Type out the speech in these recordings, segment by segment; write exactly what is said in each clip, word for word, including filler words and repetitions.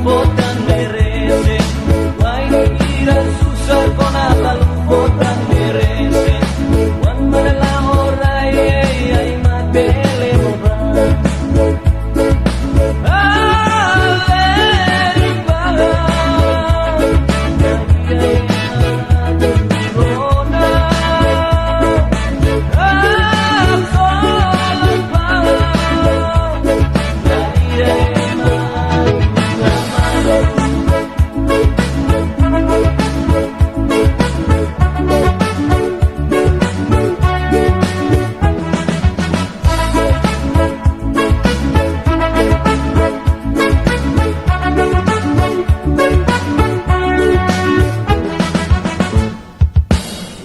Fó tan merese, wainhira susar kona balu fó tan merese. Wan mana la orai, ai mate le mo ba. Aleri paga, rona, ah, solo paga.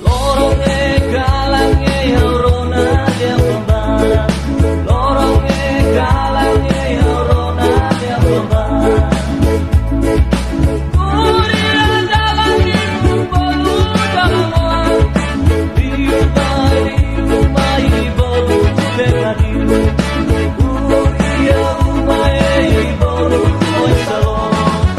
Loron e kalan e ha'u rona dehan ba. Loron e kalan e ha'u rona dehan ba. Ko'alia dalan liu bolu dalan oan. Liu ba liu mai bolu beka liu. Ko'alia uma ei bolu oinsá loos.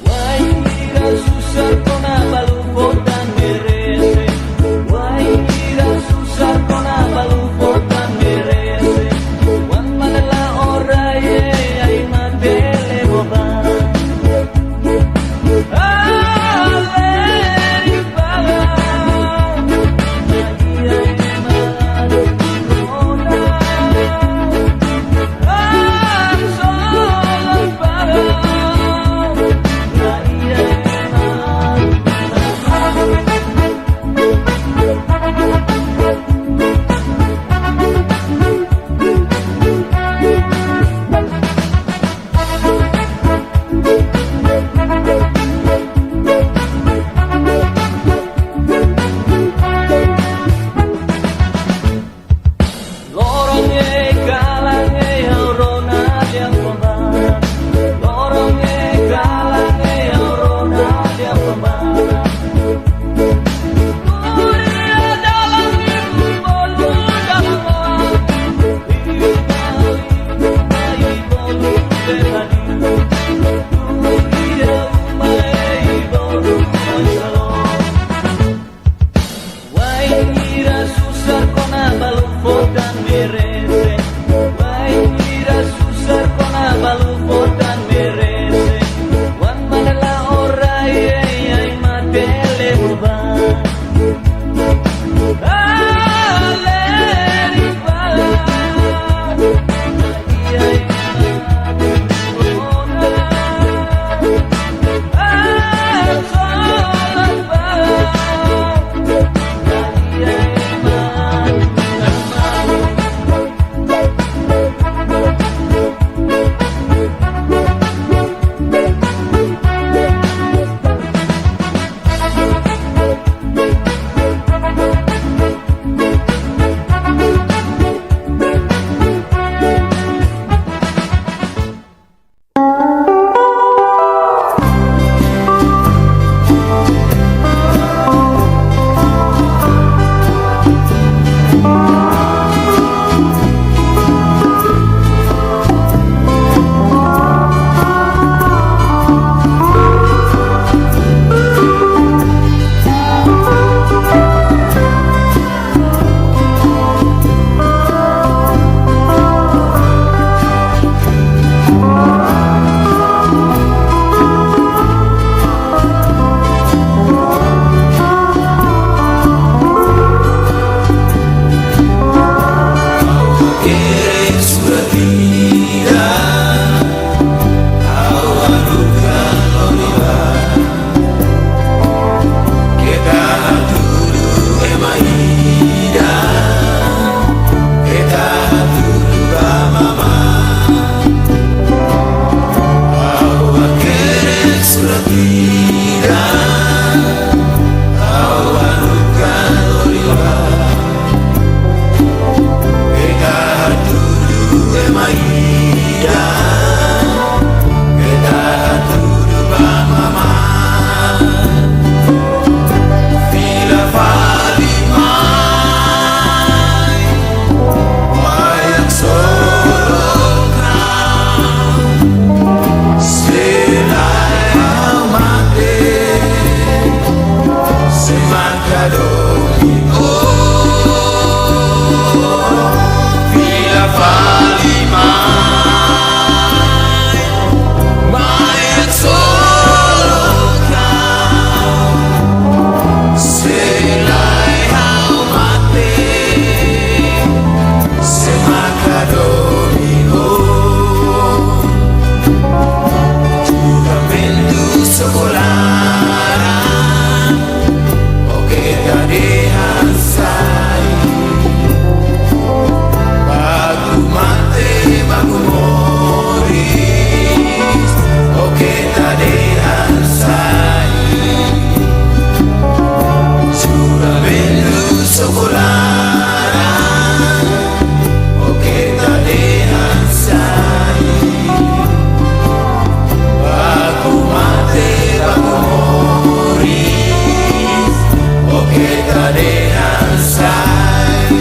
Wainhira susar kona balu fó tan merese. Wainhira susar kona balu fó tan merese. Wan mana la orai, ai mate le mo ba. Aleri paga. Loron e kalan e ha'u rona dehan ba. Loron e kalan e ha'u rona dehan ba. Ko'alia dalan liu bolu dalan oan. Liu ba liu mai bolu beka liu. Ko'alia uma ei bolu oinsá loos. Wainhira susar kona balu fó tan merese. Wainhira susar kona balu fó tan merese. Wan mana la orai, ai mate le mo ba. Aleri paga. Keta hatudu ema ida, keta hatudu ba mamá. Ha'u hakerek surat ida, ha'u hanuka lori ba. Keta hatudu ema ida, keta hatudu ba mamá. Fila fali mai, wayang solo ka. Juramentu sokolaran, o keta dehan sai. Baku mate, baku moris, o keta dehan sai. Juramentu sokolaran, o keta dehan sai. Baku mate, baku moris, o keta dehan sai.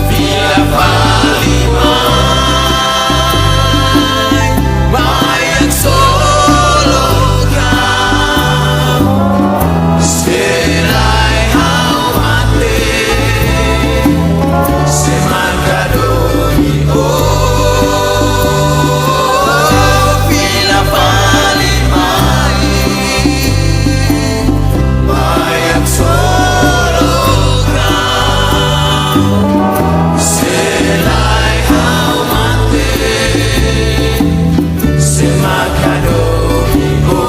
Fila fali mai, mai haksolok ha'u. Se lae ha'u mate, se maka domin ó. Fila fali mai, mai haksolok ha'u. Se lae ha'u mate, se maka domin ó.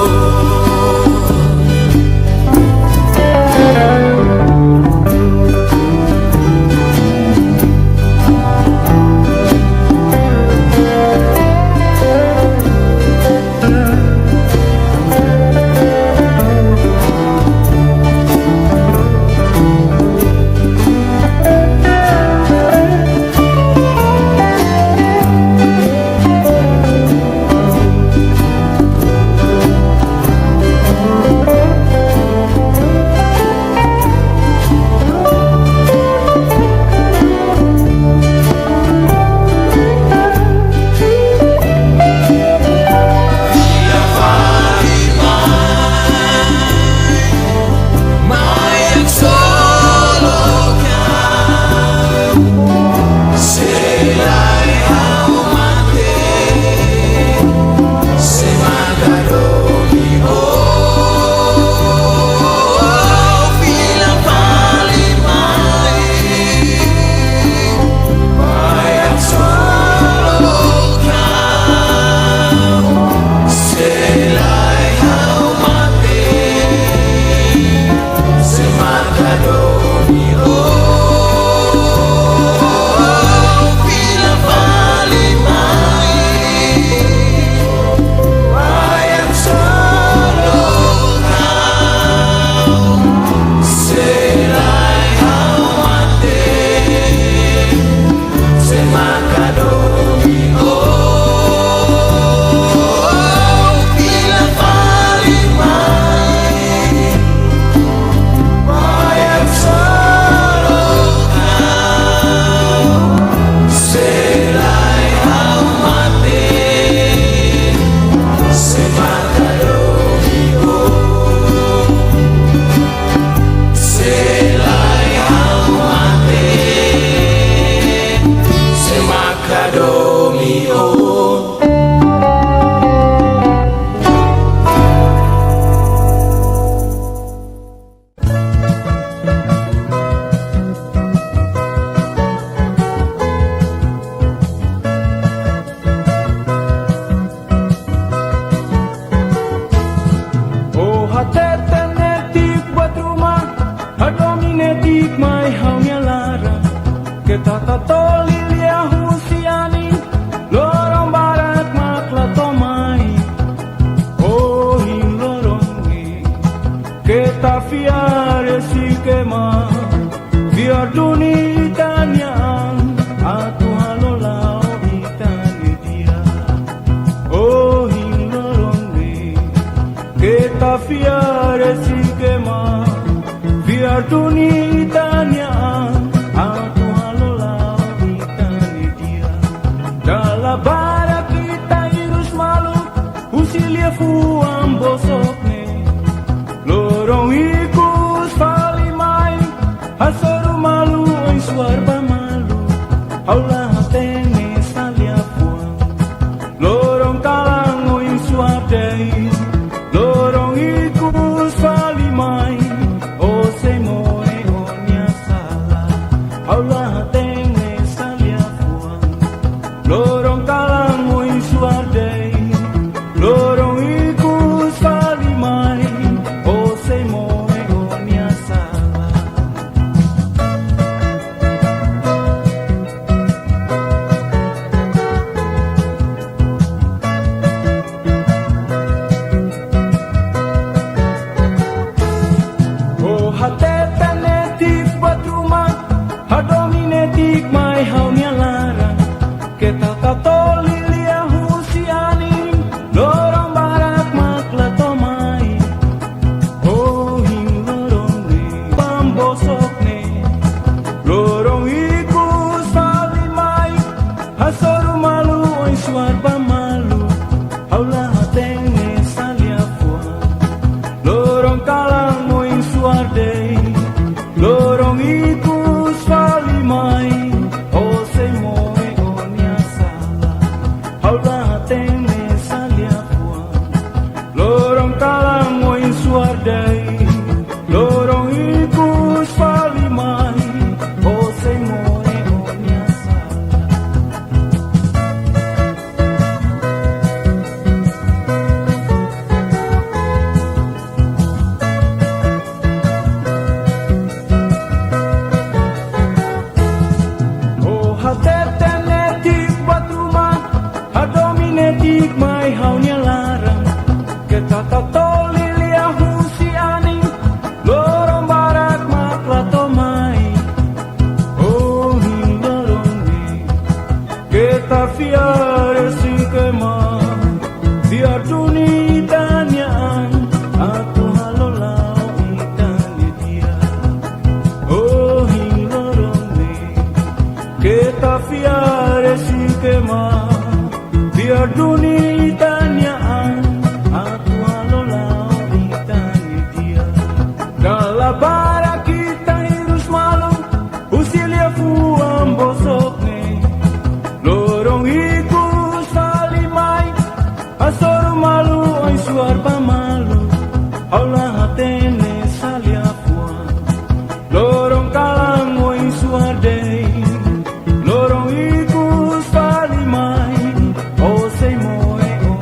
Ó hateten netik buat ruma, hadomi netik mai ha'u-nia laran. Keta tatoli lia husi anin, loron barak mak la to'o mai. Ohin loron ne'e, keta fiar esik ema, fiar duni ita-nia an, atu halo la'o ita-nia di'ak. Ohin loron ne'e, keta fiar esik ema, fiar duni ita-nia an, atu halo la'o ita-nia di'ak. Dala barak ita hirus malu, husi liafuan bosok ne'e. Loron ikus fali mai, hasoru malu oin suar ba malu. Ha'u la hatene sá liafuan. Loron kalan oin suar de'it. Loron ikus fali mai, ó sei moe ó-nia sala. Ha'u la hatene sá liafuan. Loron kalan oin Nik mai ha'u-nia laran, keta tatoli lia husi anin, loron barak mak la to'o mai. Ohin loron ne'e, keta fiar esik ema, fiar duni ita-nia an, atu halo la'o ita-nia di'ak. Ohin loron ne'e, keta fiar esik ema, fiar duni ita-nia an, atu halo la'o ita-nia di'ak. Dala barak ita hirus malu husi liafuan bosok ne'e. Loron ikus fali mai, hasoru malu oin suar ba malu, ha'u la hatene sá liafuan. Loron kalan oin suar de'it, loron ikus fali mai, ó sei moe, ó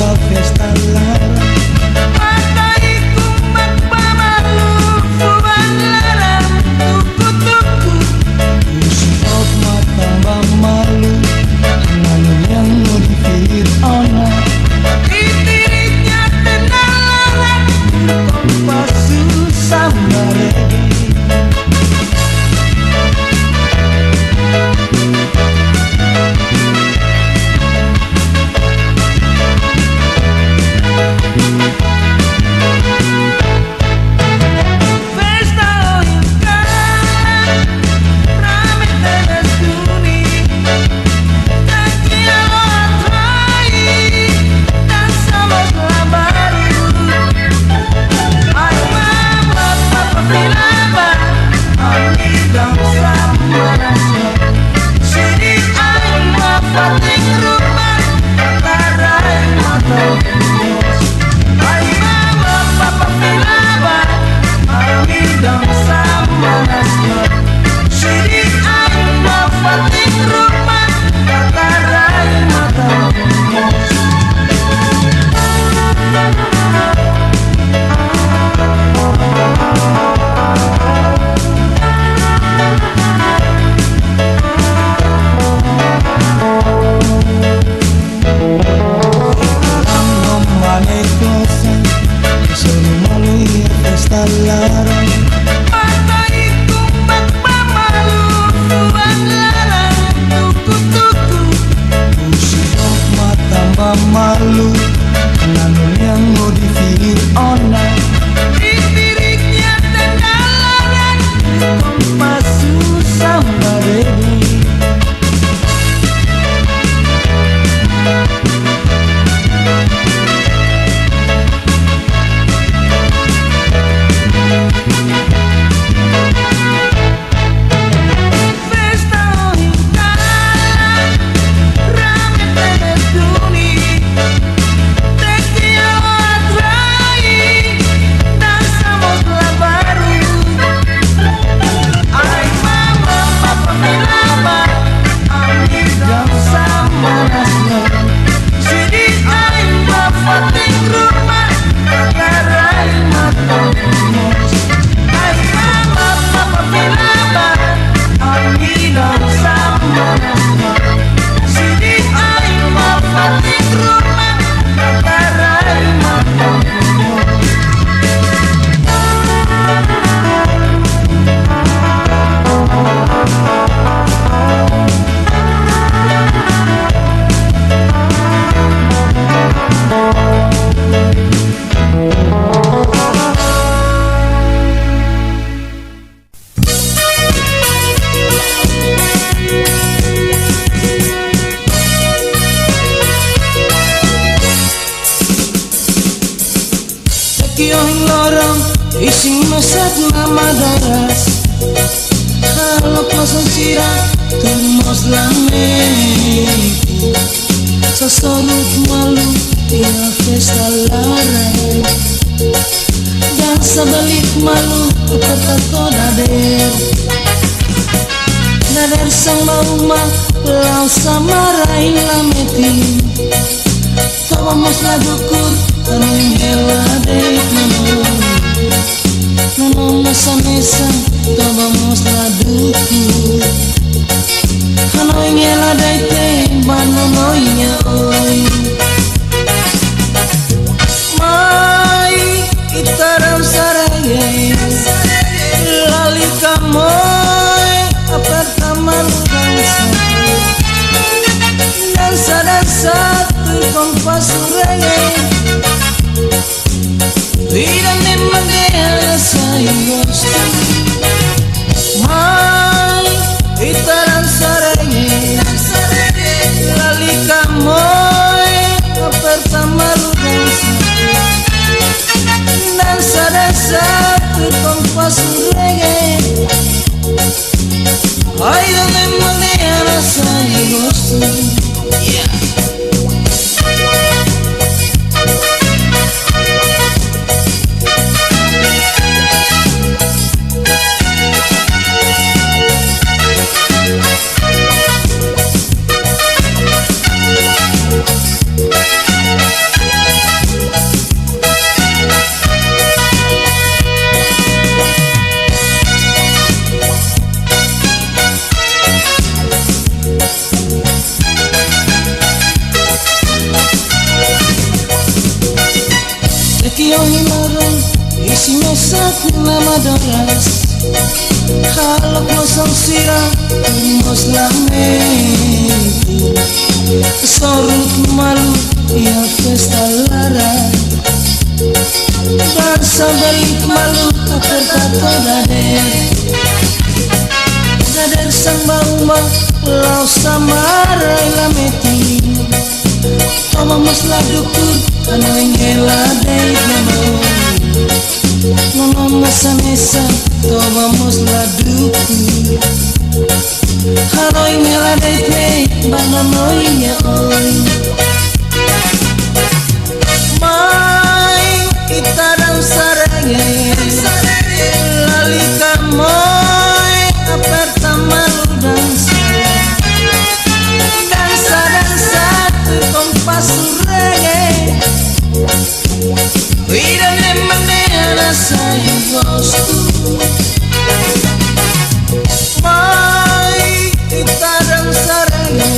Festa laran. Mata ikun mak ba malu, fuan laran tuku-tuku. Husi to'ok matan ba malu, nanu yang mau dipir ona. Titiriknya tenda laran, kompasu samba reggae. Festa ohin kalan, rame tebes duni. Tanki alo atrai, dansa mós la barullu. Ai mama, papa fila ba, ami dansa manas. Sidi ai mama, fatin ruma, tatarai matan. Ai mama, papa fila ba, ami dansa manas. Sidi ai mama, fatin ruma, tatarai matan. Mane kosa, solo malu iha festa laran. Mata ikun mak ba malu, fuan laran tuku-tuku. Husi to'ok matan ba malu, nanu yang mau dipir ona. Titiriknya tenda laran, kompasu samba reggae. Festa ohin kalan, rame tebes duni. Teki alo atrai, dansa mós la barullu. Ai mama, papa fila ba, ami dansa manas no. Sidi ai mama, fatin ruma, tatarai matan. Ai mama, papa fila ba, ami dansa manas no. Sidi ai mama, fatin ruma, tatarai matan. Teki ohin loron, isin mesak na madaras. Halo pasan sira, tuur mós lamenti. Sasorut malu, iha festa laran. Dansa balik malu, aperta to'o dadeer. Dadeer-saan ba uma, la'o samar ai lamenti. Toba mós la dukur, ami hela de'it nano. Nano mós hanesan, toba mós la dukur. Hanoin hela de'it, ba nano iha oin. Mai, ita dansa reggae. Lalika moe, aperta malu dansa. Dansa, dansa, tuir kompasu reggae. Ida-ne'e mak dehan sai gostu. Mai, ita dansa reggae. Lalika moe, aperta malu dansa. Dansa, dansa, tuir kompasu reggae. Ai, ida-ne'e mak dehan sai gostu. Yeah. Ohin loron, isi mesak namadoras. Halo kosong sira, tuir mós lamenti. Sorut malu, iha festa laran. Dansa belit malu, aperta to'o dadeer. Dadeer samba uma, la'ós samar ai la metin. Toba mós la dukur, hanoin hela de'it nonoin. Nonoin mós hanesan, toba mós la dukur. Hanoin hela de'it ne'e, ba nonoin nia oin. Mai, ita dansa reggae. Lalika moe, aperta malu dansa. Dansa, dansa, tuir kompasu reggae. Ida-ne'e mak ne'e ha'u-nia gostu. Mai, ita dansa reggae.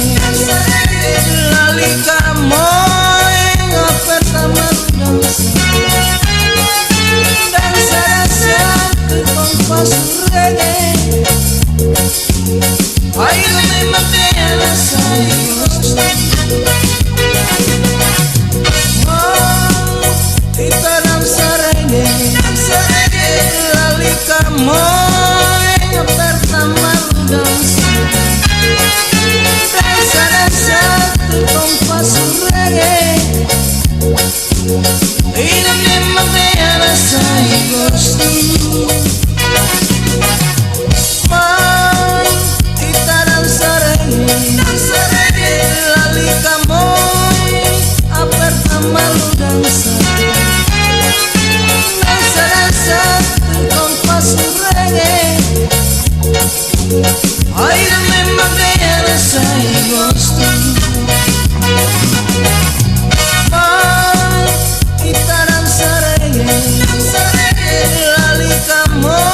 Lalika moe, aperta malu dansa. Dansa, dansa, tuir kompasu reggae. Ai, ida-ne'e mak ne'e ha'u-nia gostu. Mai, ita dansa reggae. Lalika moe, aperta malu dansa. Dansa, dansa, tuir kompasu reggae. Ida-ne'e mak ne'e ha'u-nia gostu. Mai, ita dansa reggae. Lalika moe, aperta malu dansa. Dansa, dansa, tuir kompasu reggae. Ai, ida-ne'e mak ne'e ha'u-nia gostu. Mai, ita dansa reggae. Lalika moe,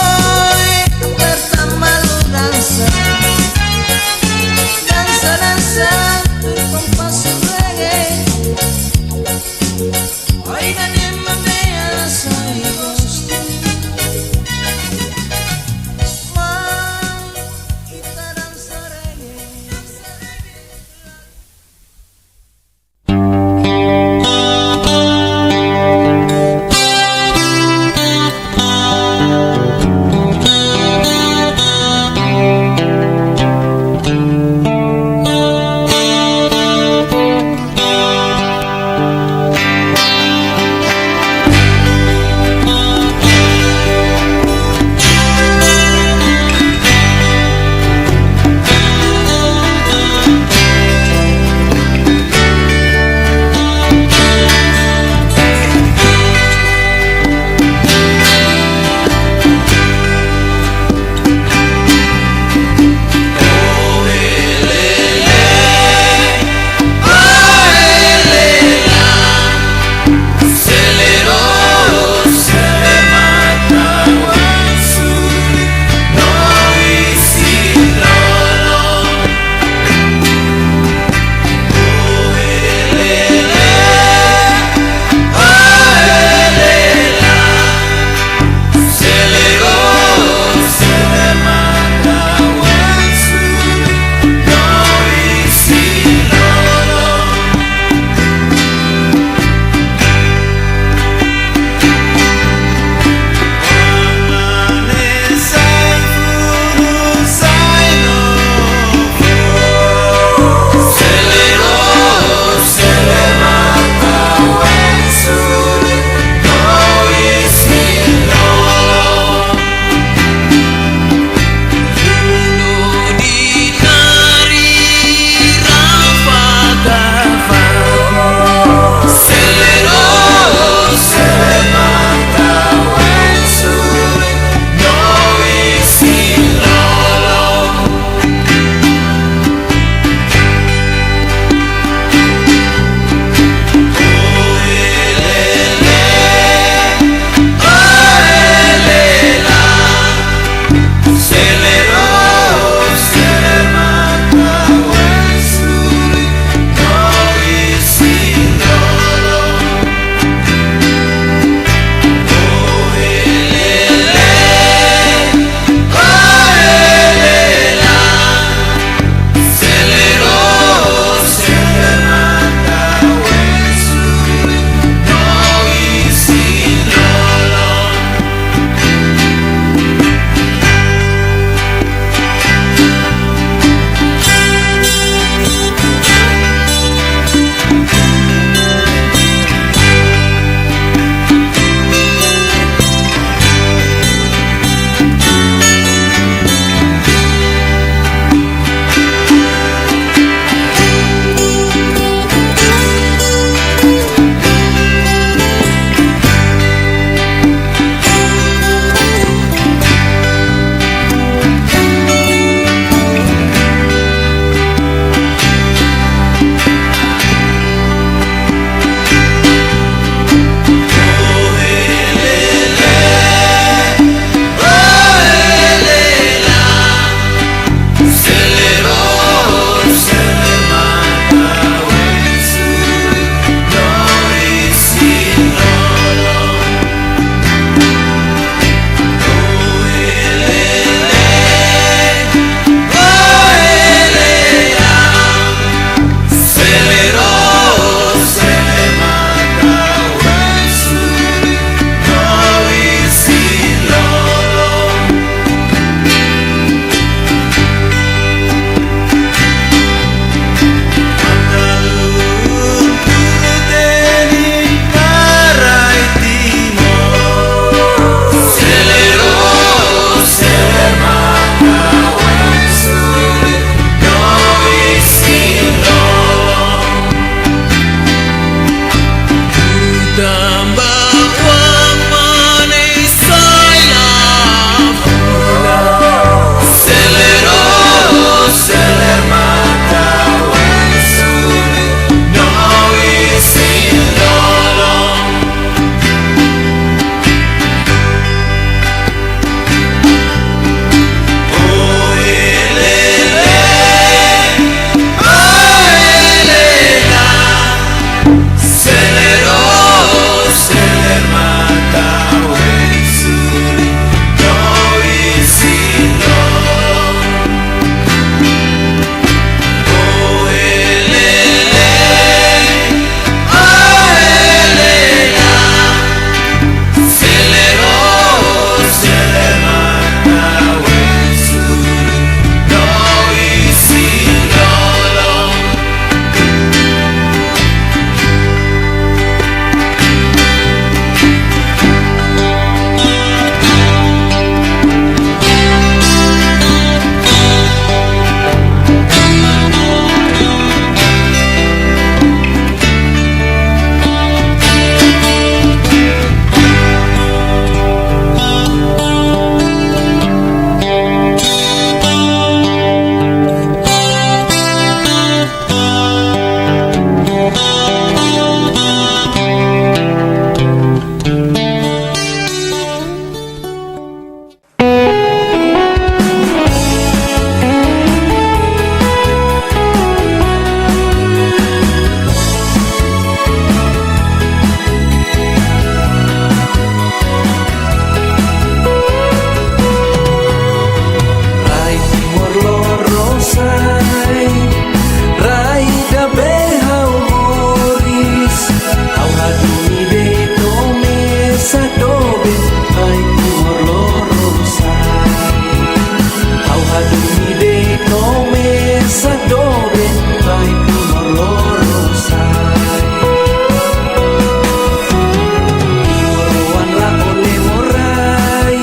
Tanba oan mane sai la funa. Seleru, seleru matan oin suli, no isin lolon. Rai Timor lorosa'e, rai ida be ha'u moris, ha'u hadomi de'it ho mesak doben, rai Timor lorosa'e. Ha'u hadomi de'it ho mesak doben, rai Timor lorosa'e. Timor oan la'o ne'e morai,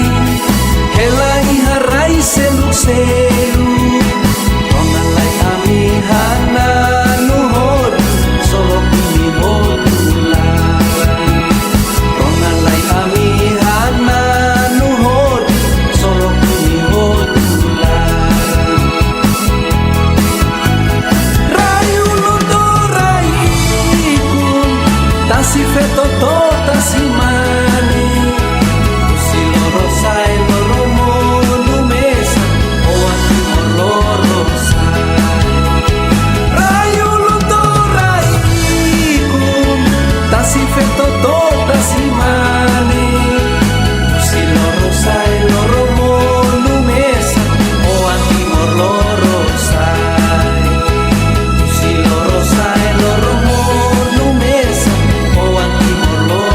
hela iha rai seluk-seluk. Rona lai ami hananu hodi, solok imi hotu laran. Rona lai ami hananu hodi, solok imi hotu laran. Rai ulun to'o rai ikun, tasi feto to'o tasi mane. Husi lorosa'e, loromonu mesak, oan Timor lorosa'e. Rai ulun to'o rai ikun, tasi feto to'o tasi mane. Husi lorosa'e, loromonu mesak, oan Timor lorosa'e. Husi lorosa'e, loromonu mesak, oan Timor lorosa'e.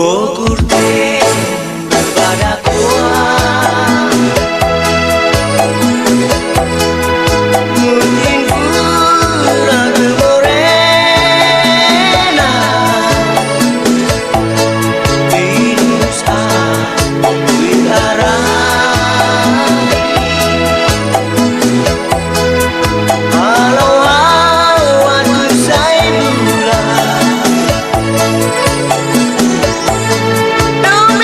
O curte bada kua, mutin furak morena, virus a wiara. Halo ha'u atu sai bula. Dom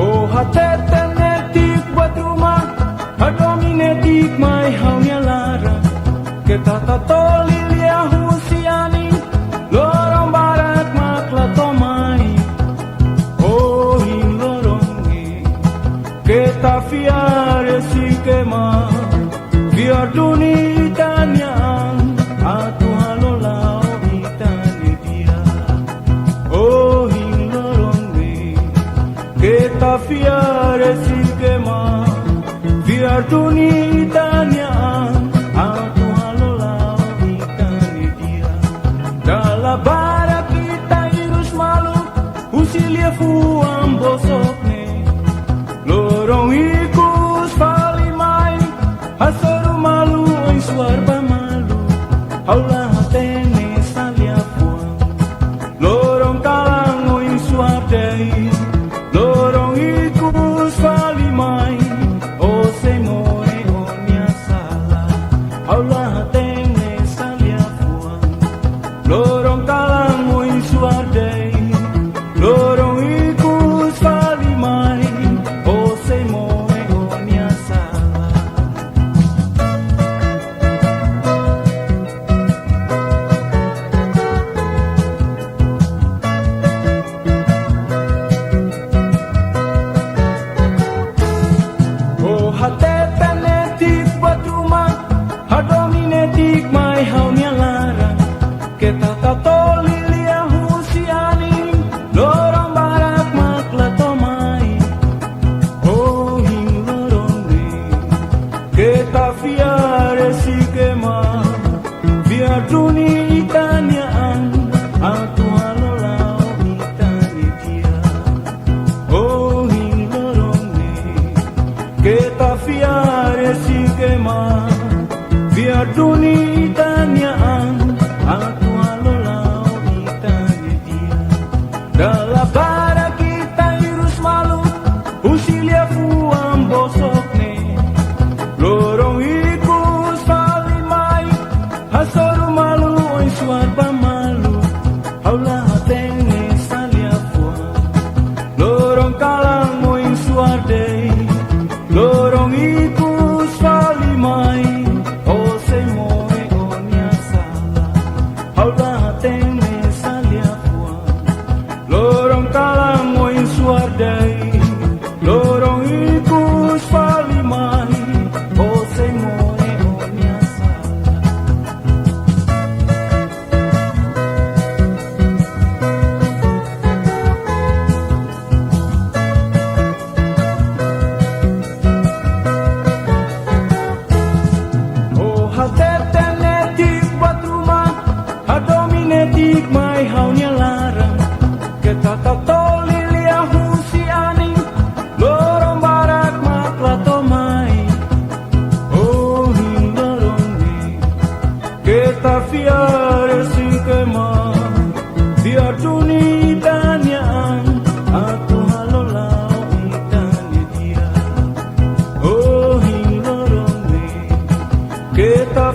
Ó hateten netik buat ruma, hadomi netik mai ha'u-nia laran. Keta tatoli lia husi anin, loron barak mak la to'o mai. Ohin loron ne'e, keta fiar esik ema. Fiar duni ita-nia an, atu halo la'o ita-nia di'ak. Ohin loron ne'e, keta fiar esik ema. Fiar duni ita-nia an, atu halo la'o ita-nia di'ak. Dala barak ita hirus malu, husi liafuan bosok ne'e. Loron ikus fali mai, hasoru malu oin suar ba malu. Ha'u la hatene sá liafuan. Loron kalan oin suar de'it. Loron ikus fali mai, ó sei moe ó-nia sala. Ha'u la hatene sá liafuan. Loron kalan oin suar de'it. Loron ikus fali mai, ó sei moe ó-nia sala. Ó hateten netik buat ruma, hadomi netik mai ha'u-nia laran. Keta tatoli lia husi anin, loron barak mak la to'o mai. Ohin loron ne'e, keta fiar esik ema. Fiar duni ita-nia an, atu halo la'o ita-nia di'ak. Ohin loron ne'e, keta fiar esik ema. Fiar duni ita-nia an, atu halo la'o ita-nia di'ak. Dala barak ita hirus malu, husi liafuan bosok ne'e. Loron ikus fali mai, hasoru malu oin suar ba malu. Ha'u la hatene sá liafuan. Loron kalan oin suar de'it. Loron ikus fali mai, ó sei moe ó-nia sala. Ha'u la hatene sá liafuan. Loron kalan oin suar de'it. Loron ikus fali mai, ó sei moe ó-nia sala. Ó hateten netik buat ruma, hadomi netik mai ha'u-nia laran. Keta tatoli lia husi anin, loron barak mak la to'o mai. Ohin loron ne'e, keta fiar esik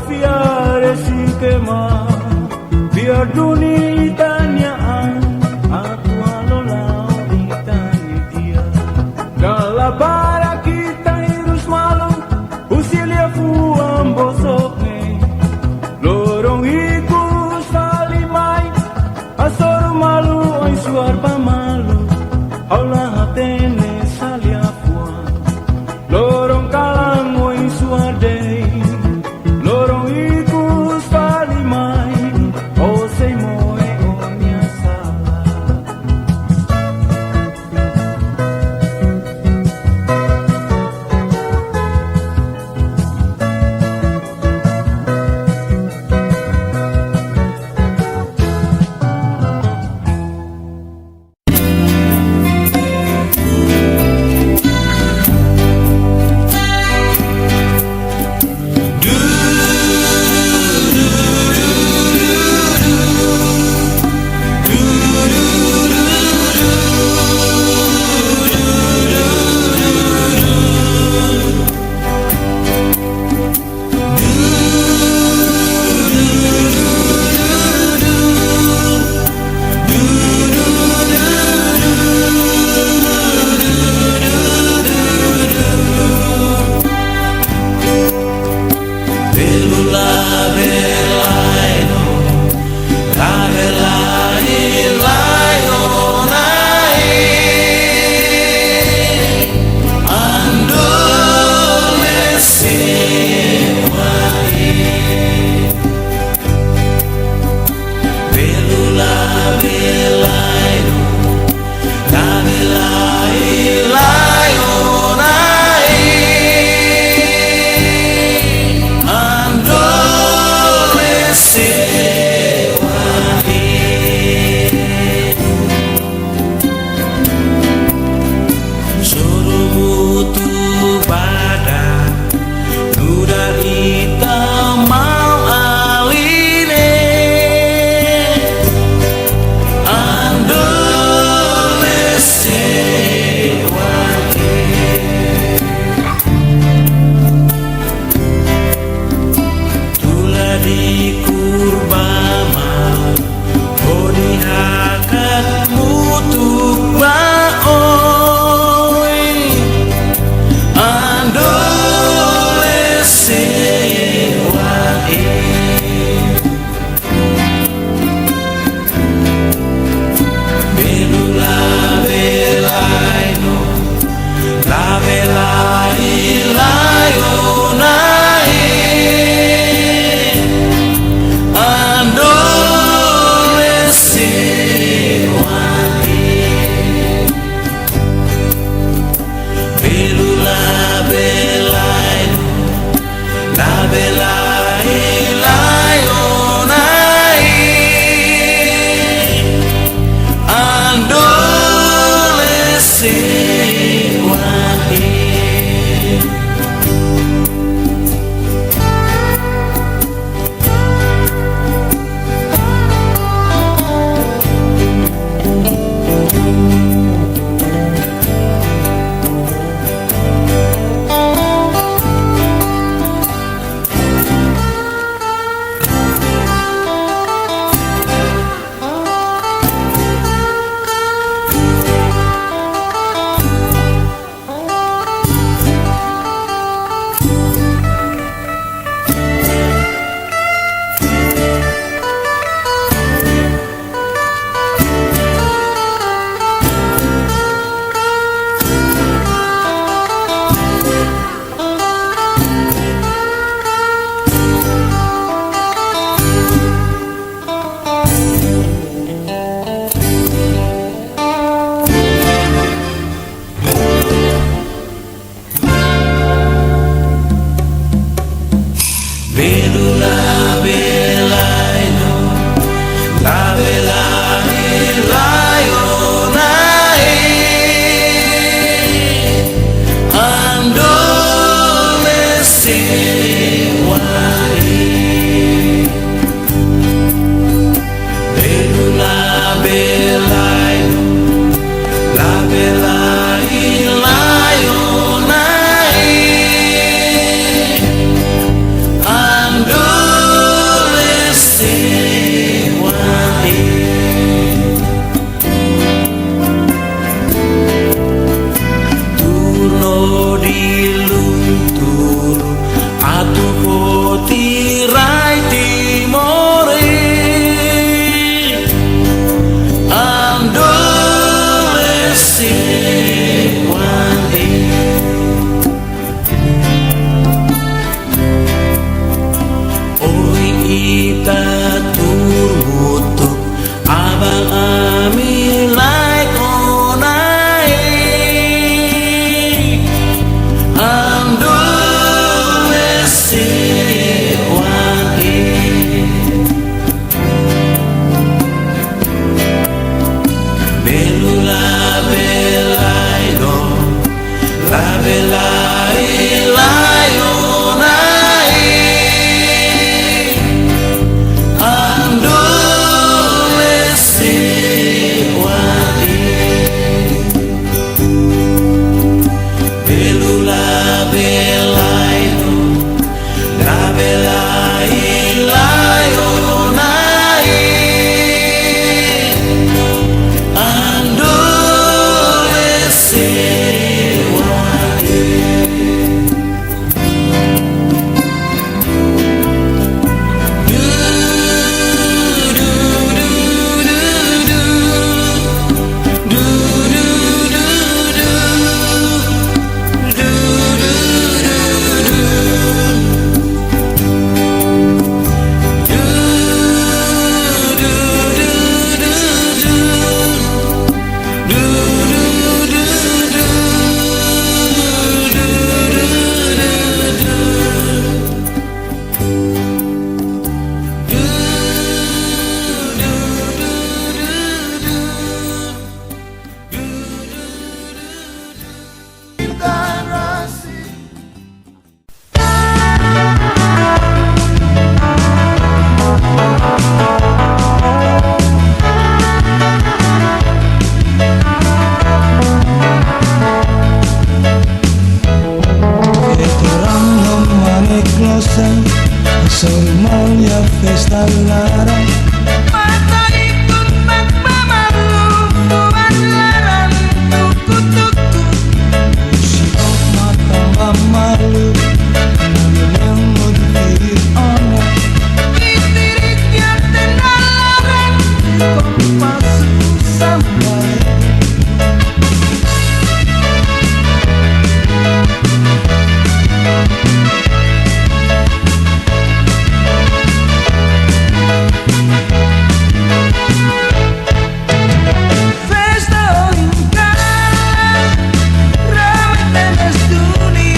Biar eskema, biar duni tanya an, atu halo la'o ita-nia di'ak. Dala barak ita hirus malu, husi liafuan bosok ne'e. Loron ikus fali mai, hasoru malu oin suar ba malu, ha'u la hatene sá liafuan. Loron kalan oin suar de'it, loron ikus fali mai, ó sei moe ó-nia sala. Belu labele no, labele lai-lai ona e, andolese wai. Belu labele lai-lai no, labele lai-lai ona e, andolese wai. Sorumutu badak, nu'udar ita maun-alin ne'e, andolese wai. Tula di kurba malu, hodi hakat mutuk ba oin, andolese wai. Belu labele lai-lai no, labele lai-lai ona e, laran. Mata ikun mak ba malu, fuan laran tuku-tuku. Husi o matan ba malu, nanu yang mau dipilih ona. Itirik ya tenda laran, kompasu sampai. Festa ohin kalan, rame tebes duni.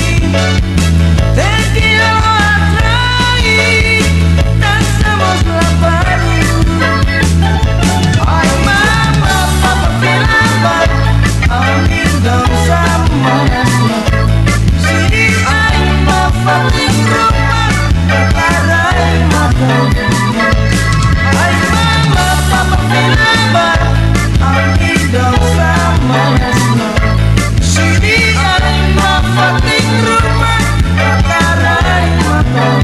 Thank you, atrai, dansa mós la balu. Ai mama, papa fila ba, ami dansa manas la. Sidi ai mama, fatin ruma, atarai matan. Ai mama, papa fila ba, ami dansa manas la. Sidi ai mama, fatin ruma, atarai matan.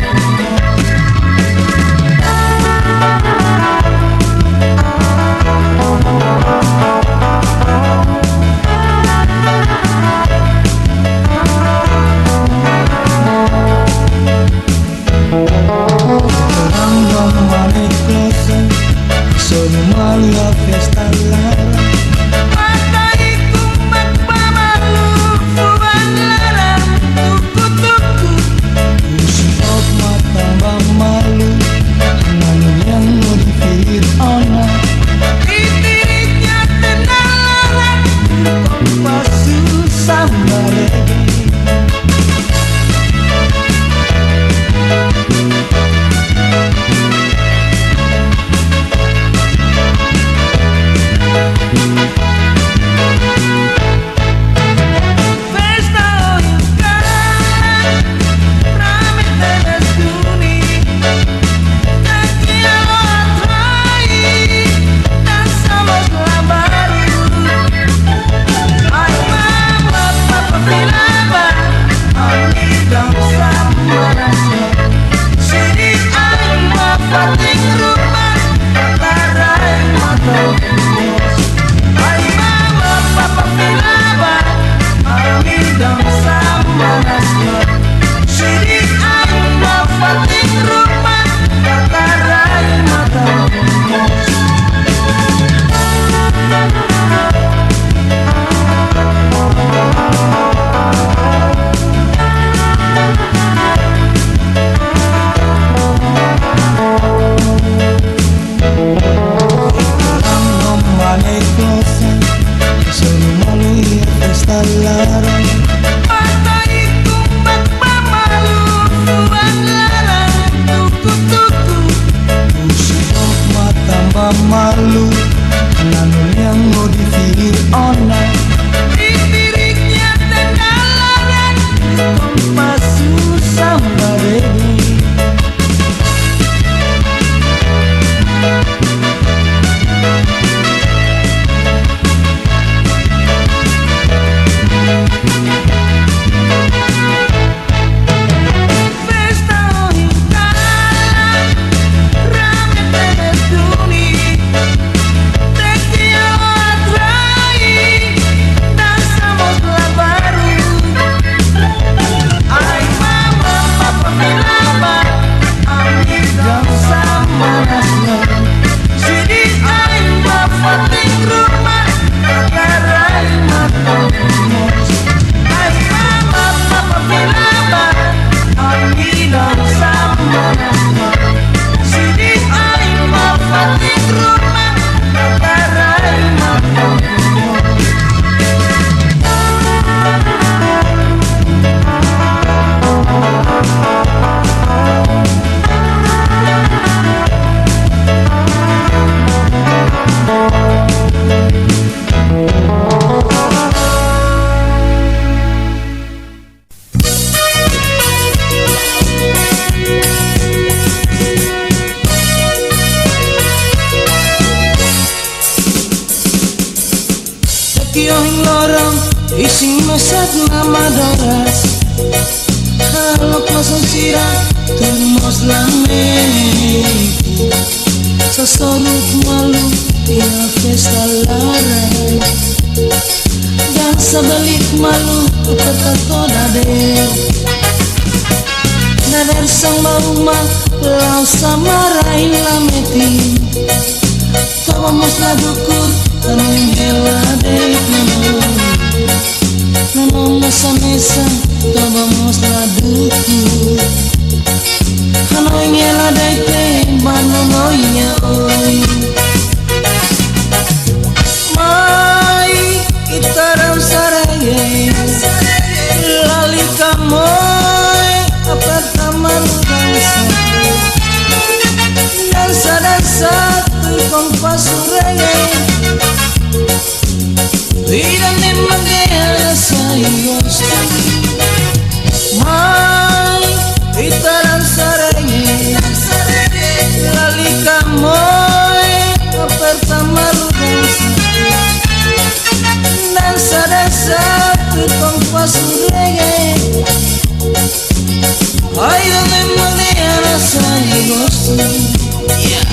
Orang dong malik klosen, sonu malu iha festa laran. Mata ikun mak ba malu, fuan laran tuku-tuku. Husi o matan ba malu, nanu yang mau dipilih ona. Itirik ya tenda laran, kompasu sampai. Festa ohin kalan, rame tebes duni. Thank you, atrai, dansa mós la balu. Ai mama, papa fila ba, ami dansa manas la. Sidi ai mama, fatin ruma, atarai matan. Ai mama, papa fila ba, ami dansa manas la. Sidi ai mama, fatin ruma, atarai matan. Orang dong malik klosen, sonu malu iha festa laran. Mata ikun mak ba malu, fuan laran tuku-tuku. Husi o matan ba malu, nanu yang mau dipilih ona. Itirik ya tenda laran, kompasu sampai. Festa ohin kalan, rame tebes duni. Thank you, atrai, dansa mós la balu. Ai mama, papa fila ba, ami dansa manas la. Sidi ai mama, fatin ruma, atarai matan. Ai mama, papa fila ba, ami dansa manas la. Sidi ai mama, fatin ruma, atarai matan. Taki ohin loron, isin mesak na madoras. Halo klosen sira, tun mós la mehi. Sorut malu iha festa laran. Dansa belit malu, aperta to'o dadeer. Dadeer-san ba uma, la'o samar ai la metin. Toba mós la dukur, hanoin hela de'it nonook. Nonook mós hanesan, toba mós la dukur. Hanoin hela de'it ba nonook nia oin. Mai, ita dansa reggae. Lalika moe, aperta malu dansa. Dansa, dansa, tuir kompasu reggae. Vida ne'e mak dehan sai gostu. Mai, ita dansa reggae. Lalika moe, aperta malu dansa. Dansa, dansa, tuir kompasu reggae. Ai, vida ne'e mak dehan sai gostu. Yeah.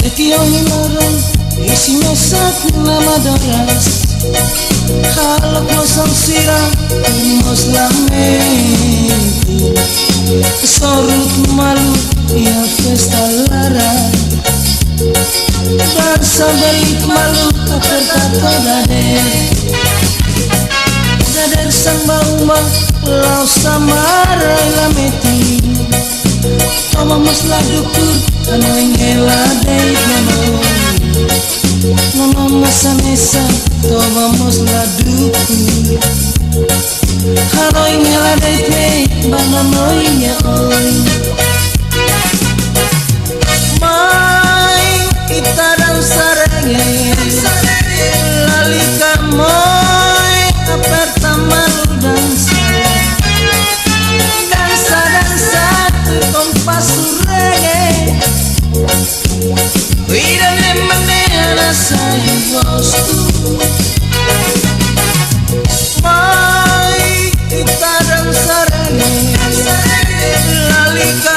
Eki ohin loron, isin mesak nama doras. Halo kosong sira, mós lamentu. Sorut malu iha festa laran. Dansa belit malu, aperta to'o dadeer. Dadeer-san ba uma, la'o samar ai la metin. Toba mós la dukur, hanoin hela de'it nonook. Nonook mós hanesan, toba mós la dukur. Hanoin hela de'it ba nonook nia oin. Mai, ita dansa reggae. Lalika moe, aperta malu dansa. Dansa, dansa, tuir kompasu reggae. Vida ne'e mak dehan sai gostu. Mai, ita dansa reggae. Lalika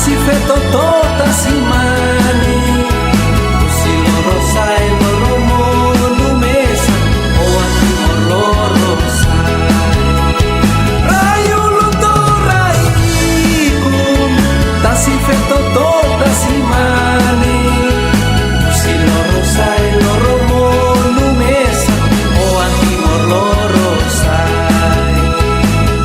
Feto to'o tasi mane, husi lorosa'e loromonu mesak, oan Timor lorosa'e. Rai ulun to'o rai ikun, tasi feto to'o tasi mane, husi lorosa'e loromonu mesak, oan Timor lorosa'e.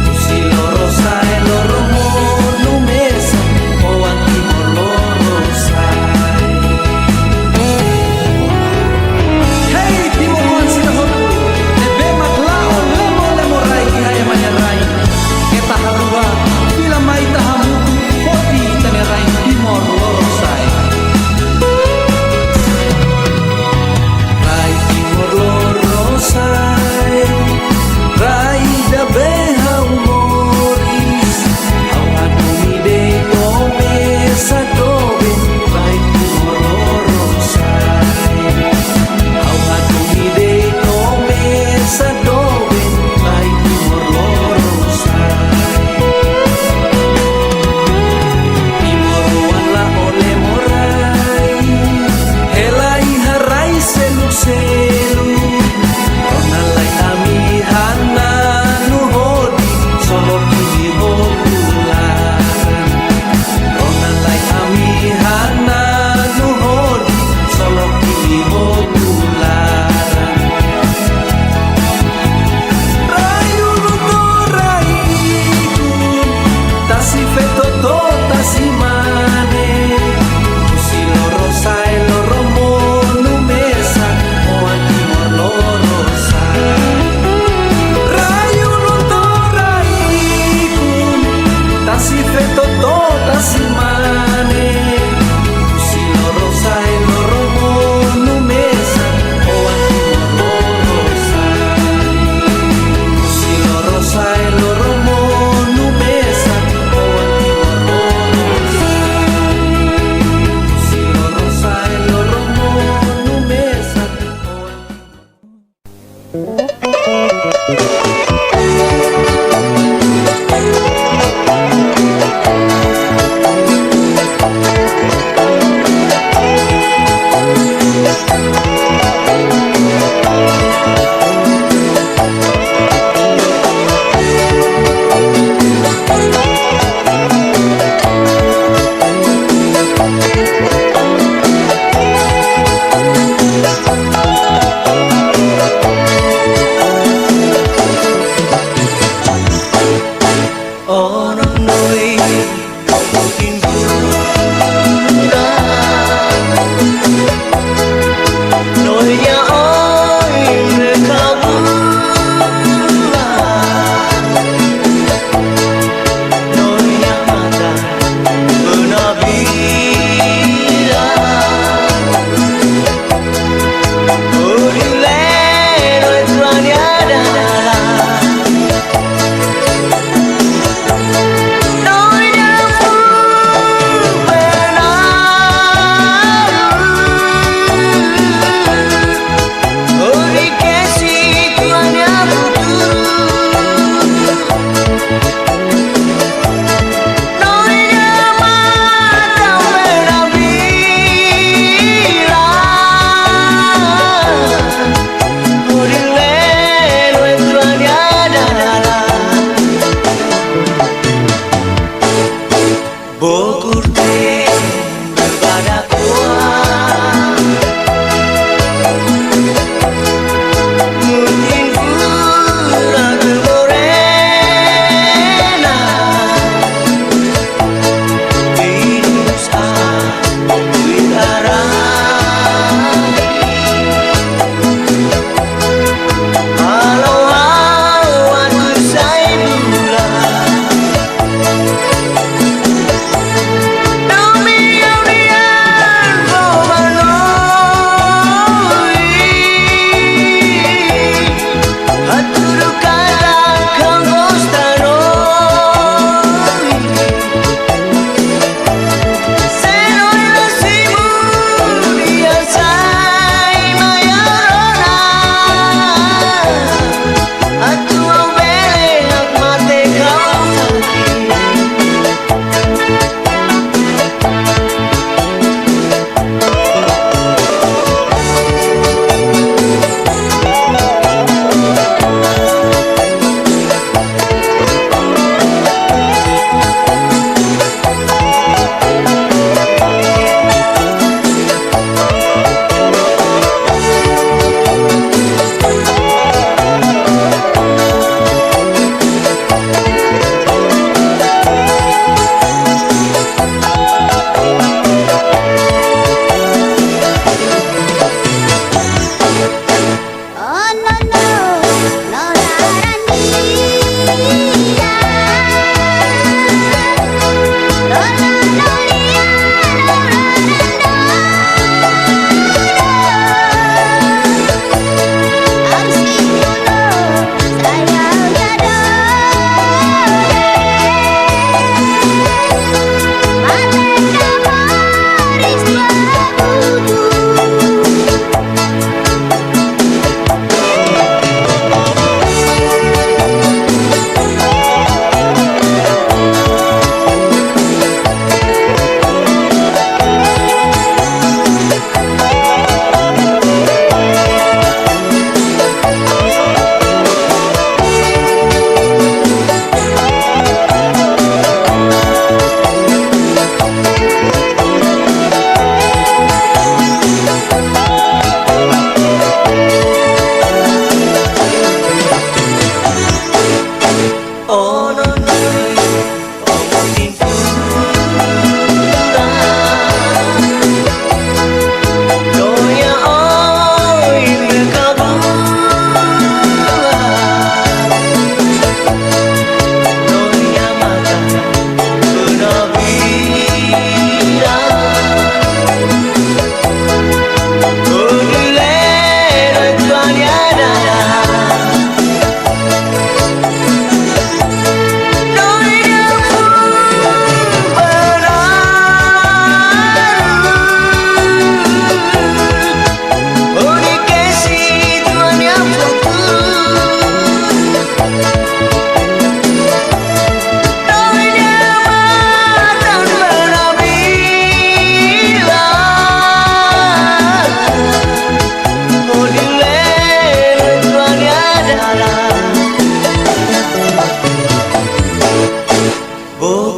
Husi lorosa'e loromonu mesak, oan Timor lorosa'e. Hei, timoroan sira hotu, ne'ebé mak la'o lemo-lemo rai iha ema nia rai. Keta haluha, fila mai ita hamutuk foti ita-nia rai Timor lorosa'e. Rai Timor lorosa'e, rai ida be ha'u moris, ha'u hadomi de'it to'o mesak doben, rai Timor lorosa'e. Ha'u hadomi de'it to'o mesak doben, rai Timor lorosa'e. Timoroan la'o lemo rai, hela iha rai seluk-seluk. Rona lai ami hananu hodi, solo kini hotu laran. Rona lai ami hananu hodi, solo kini hotu laran. Rai ulun to'o rai ikun, tasi feto to'o tasi mane, husi lorosa'e loromonu mesak, oan Timor lorosa'e. Rai ulun to'o rai ikun, tasi feto to'o tasi mane, husi lorosa'e loromonu mesak, oan Timor lorosa'e. Husi lorosa'e loromonu mesak, oan Timor lorosa'e. Husi lorosa'e loromonu mesak, oan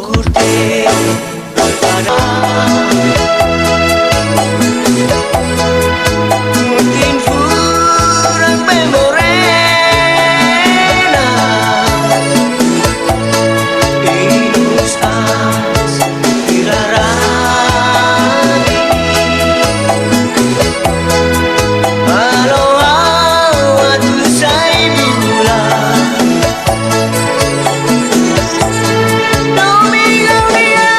Curte para mutin furak be morena. Inus as irarani. Halo au atu sai bulan. Domingo dia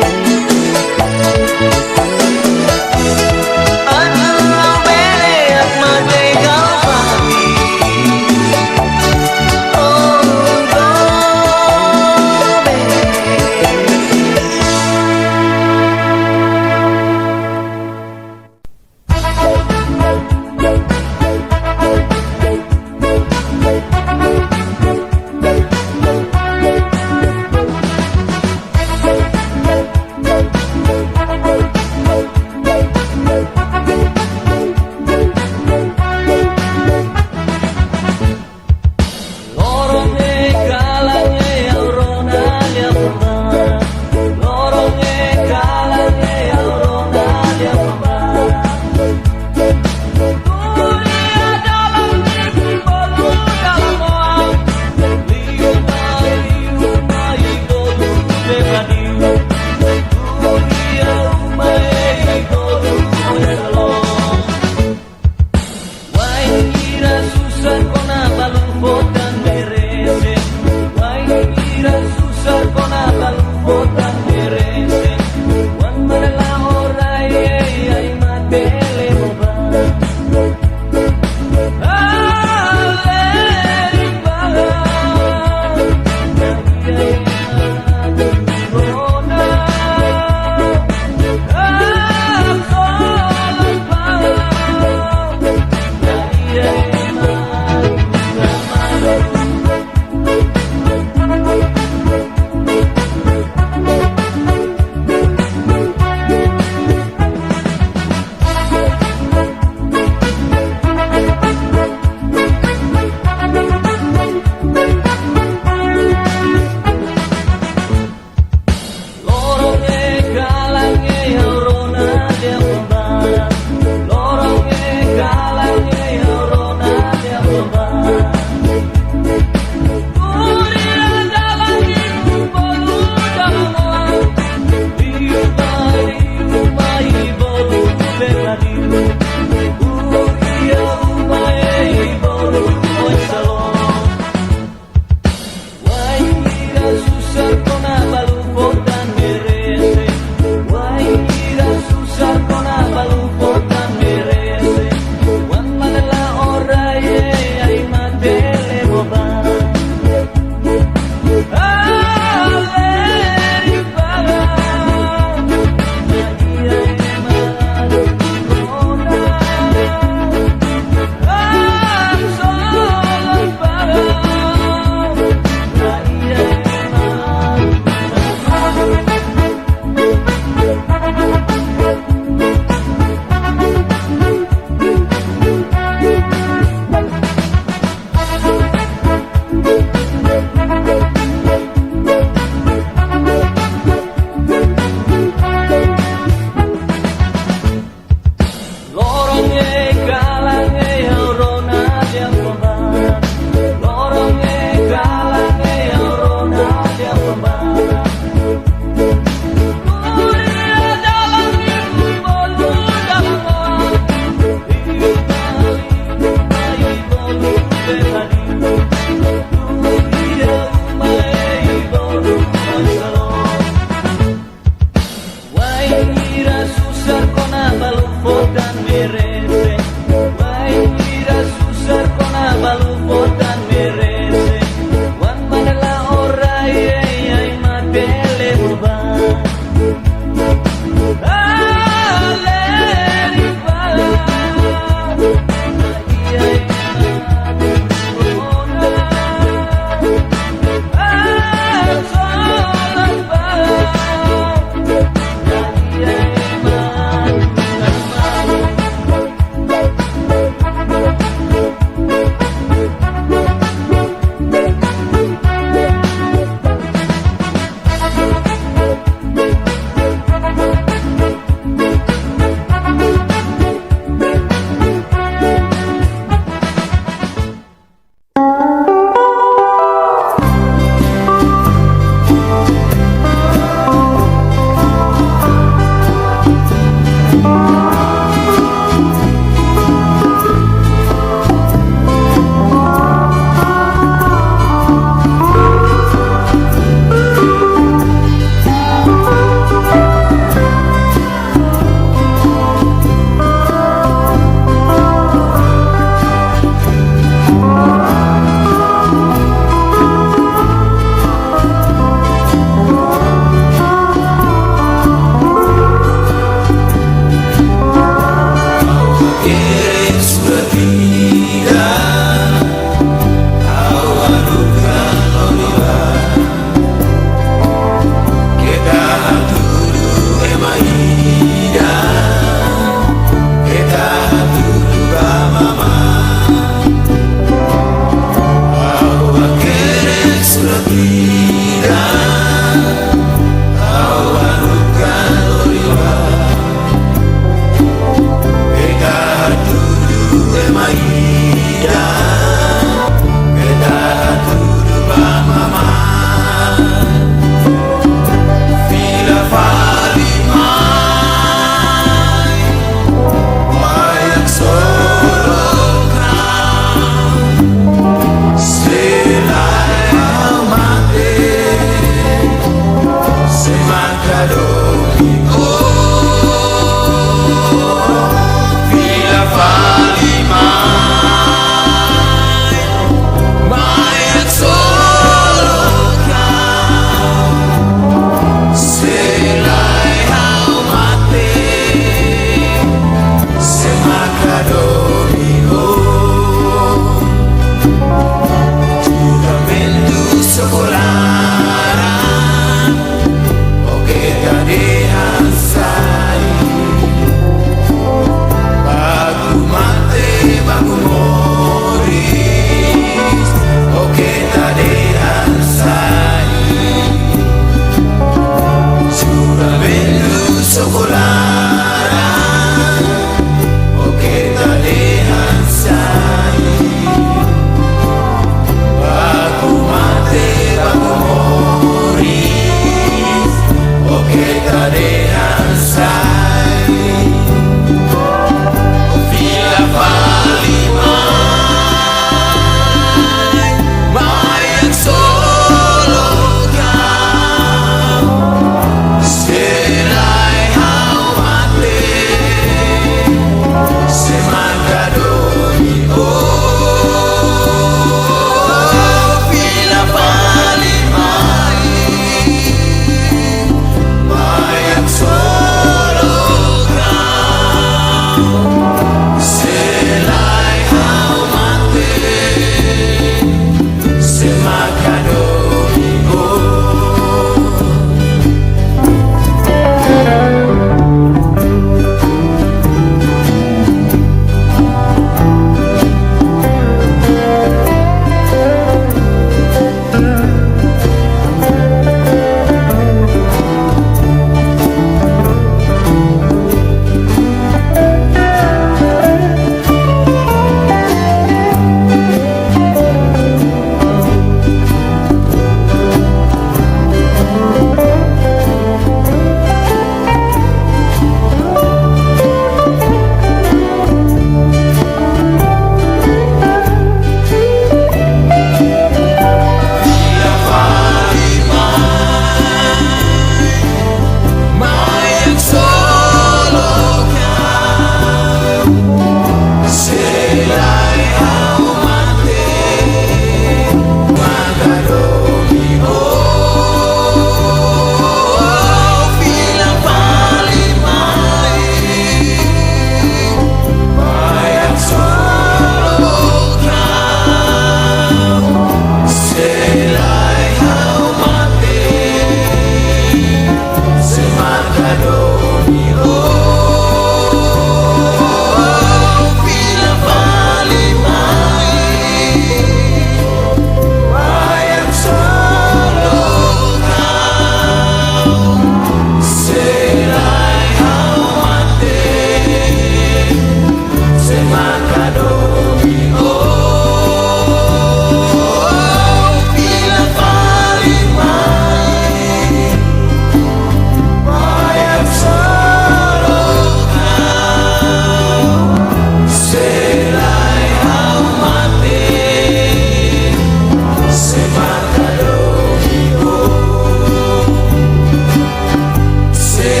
Se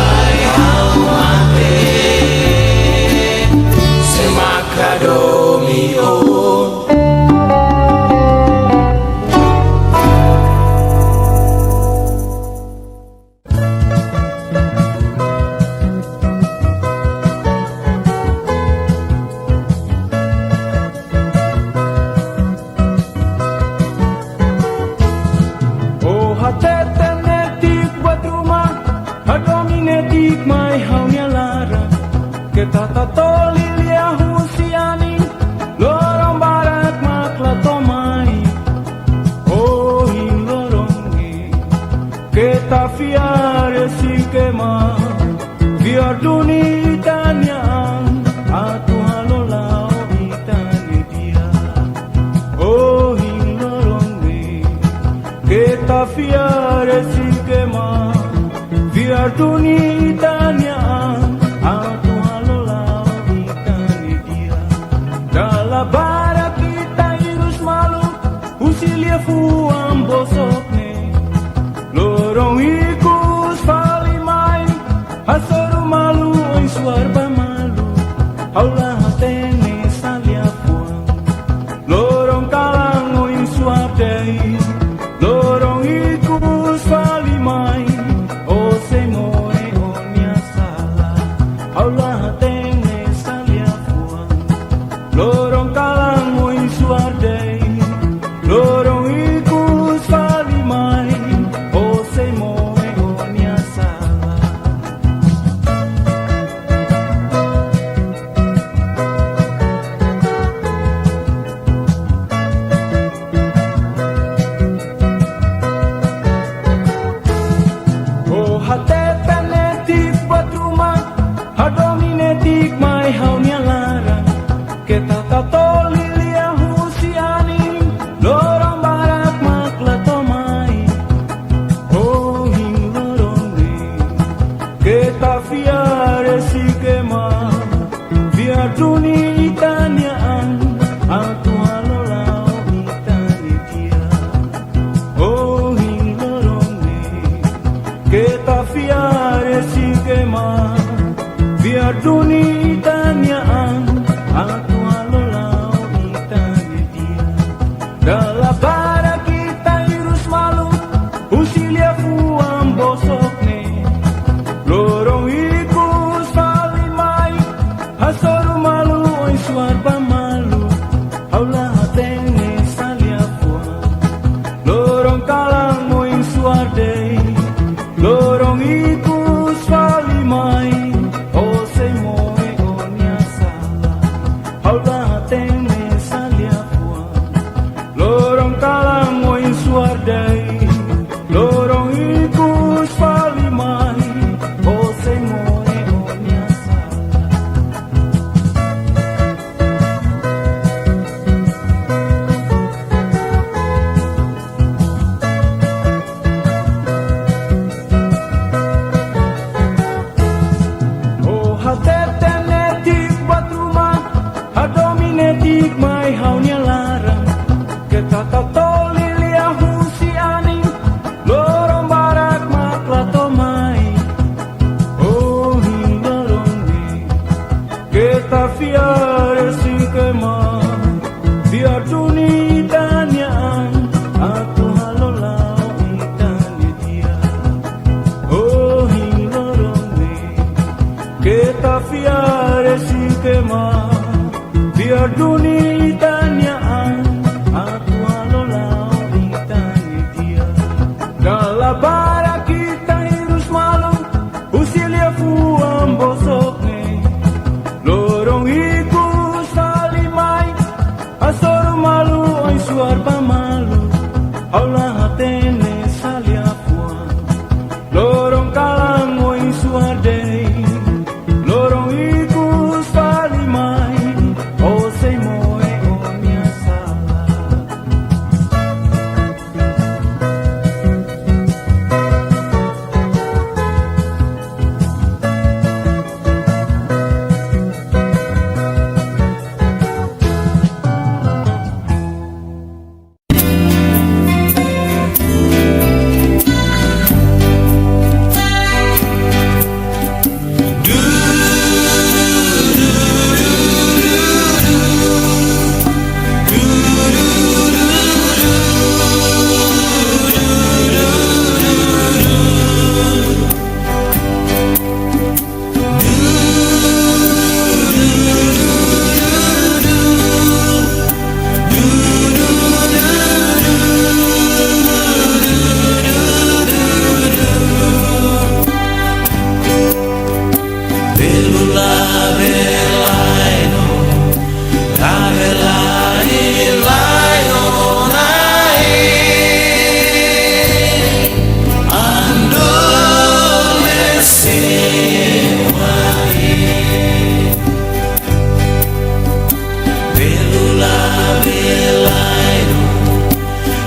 lae ha'u mate, se maka domin ó. Ó hatete netik buat ruma, hadomi netik mai ha'u-nia laran. Keta tatoli lia husi anin, loron barak mak la to'o mai. Ohin loron ne'e, keta fiar esik ema, fiar duni ita-nia an, atu halo la'o ita-nia di'ak. Ohin loron ne'e, keta fiar esik ema, fiar duni ita-nia an, atu halo la'o ita-nia di'ak. Dala barak ita hirus malu, husi liafuan bosok ne'e. Loron ikus fali mai, hasoru malu oin suar ba malu. Ha'u la hatene sá liafuan. Loron kalan oin suar de'it. Loron ikus fali mai, ó sei moe ó-nia sala. Ha'u la hatene sá liafuan. Loron kalan oin suar de'it. Loron ikus fali mai, ó sei moe ó-nia sala. Ó hatete netik buat ruma, hadomi netik mai ha'u-nia laran. Keta tatoli lia husi anin, loron barak mak la to'o mai. Ohin loron ne'e, keta fiar esik ema, fiar duni ita-nia an, atu halo la'o ita-nia di'ak. Ohin loron ne'e, keta fiar esik ema, fiar duni ita-nia an, atu halo la'o ita-nia di'ak. Dala barak ita hirus malu, husi liafuan bosok ne'e. Loron ikus fali mai, Hasoru malu, oin suar ba malu, ha'u la hatene saida liafuan. Loron kalan oin suar de'it, loron ikus fali mai, ó sei moe ó-nia sala. Ha'u la hatene saida liafuan. Loron kalan oin suar de'it, loron ikus fali mai, ó sei moe ó-nia sala. Ó hatete netik buat ruma, hadomi netik mai ha'u-nia laran. Keta tatoli lia husi anin, loron barak mak la to'o mai. Ohin loron ne'e, keta fiar esik ema, fiar duni ita-nia an, atu halo la'o ita-nia di'ak. Ohin loron ne'e, keta fiar esik ema, fiar duni ita-nia an, atu halo la'o ita-nia di'ak. Dala barak ita hirus malu, husi liafuan bosok ne'e. Loron ikus fali mai, hasoru malu, oin suar ba malu, ha'u la hatene saida liafuan. Loron kalan oin suar de'it, loron ikus fali mai, ó sei moe ó-nia sala. Belu labele lai no, labele lai ona, andole se wai. Belu labele lai no,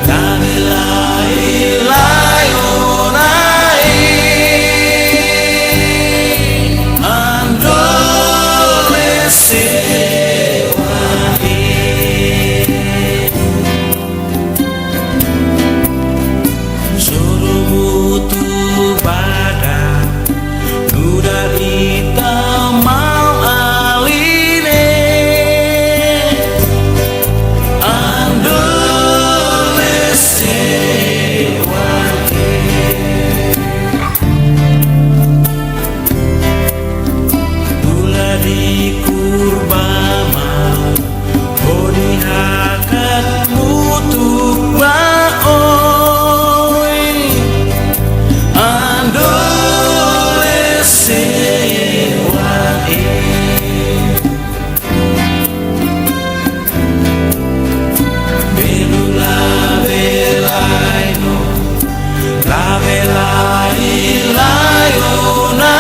labele lai ona, andole se wai. Sorumutu badak, nu'udar ita maun alin ne'e, andole se wai. Bula di kurba ma, hodi hakat mutuk ba oin, andole se wai. Belu labele lai no, labele lai ona,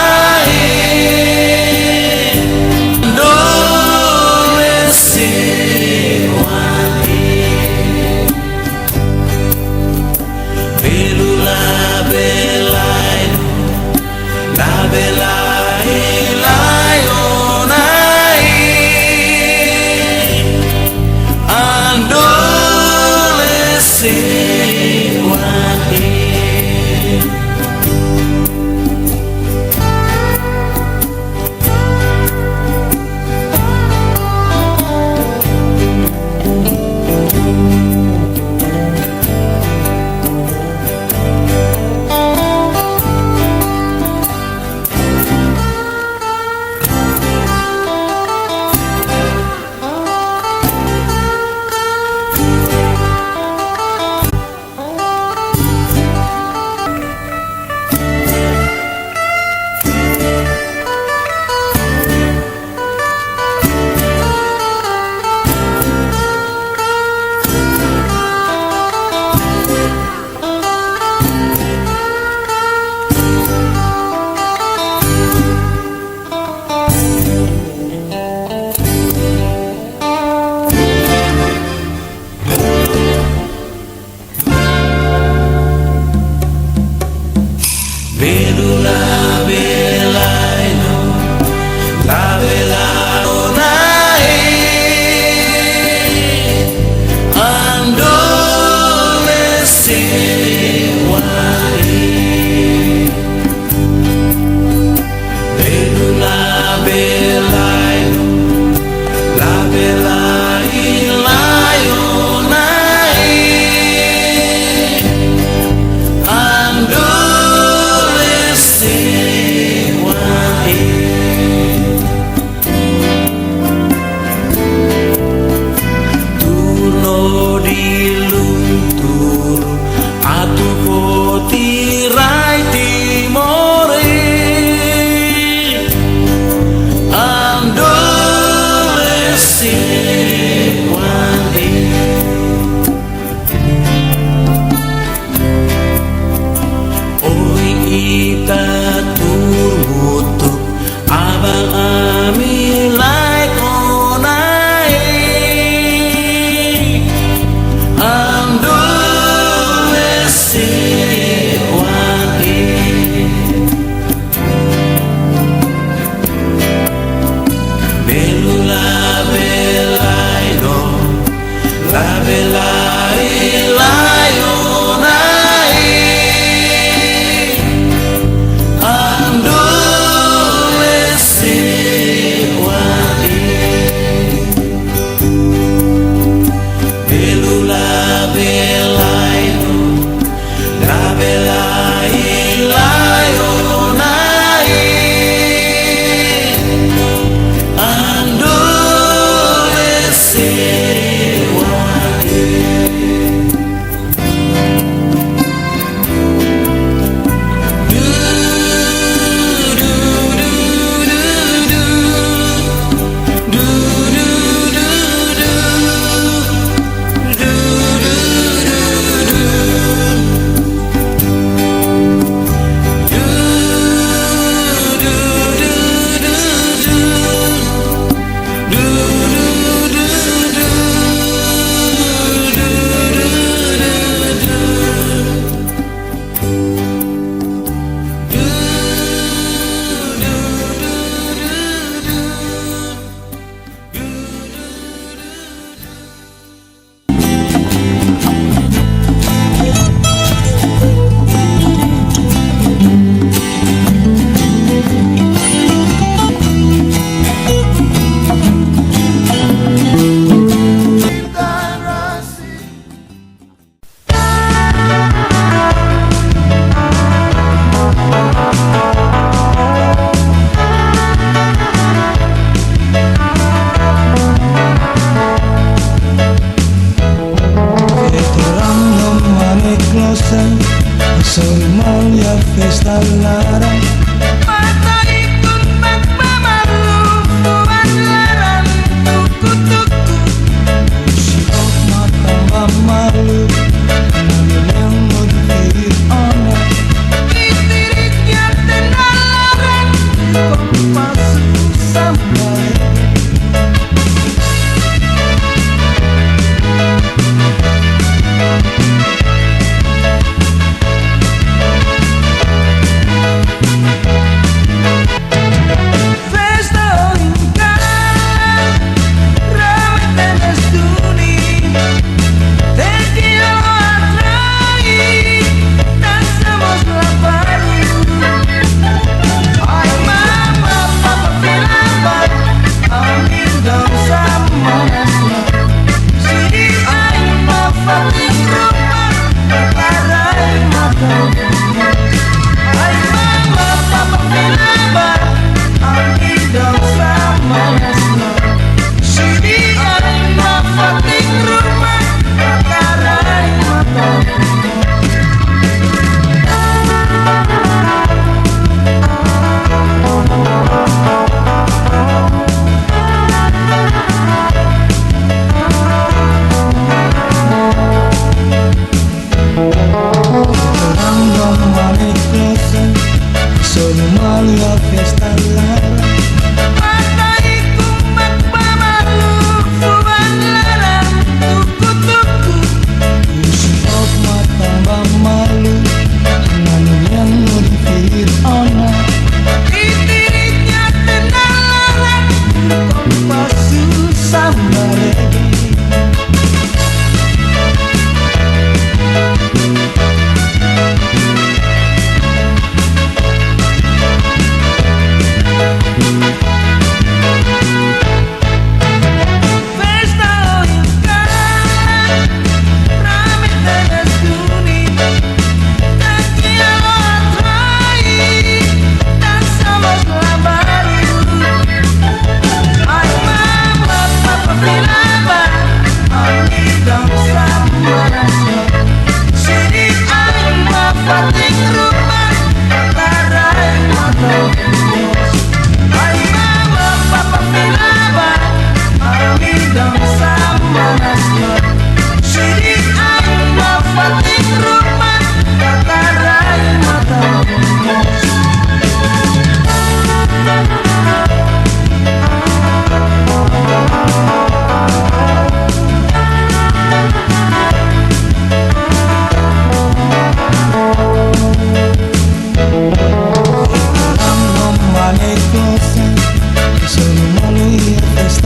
Belu labele no, labele lai ona iha adolesente wa'in. Belu labele no, labele lai ona iha adolesente wa'in.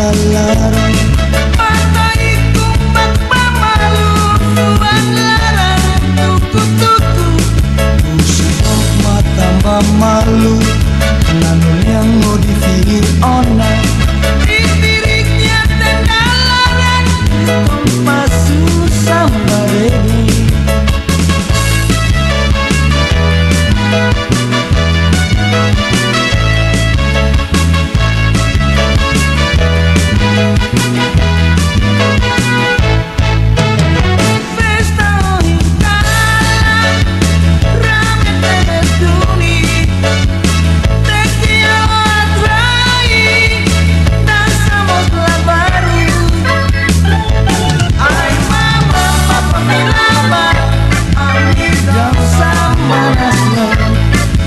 Laran. Mata ikun bak ba malu, fuan laran tuku-tuku. Husi ok matan ba malu, nano yang mau dipilih ona. Tipirik nia tenda laran, kompasu samba reggae. Festa ohin kalan, rame tebes duni, teki atrai, dansa mós la baru. Ai mama, papa, mi la bá, ami dansa manas no.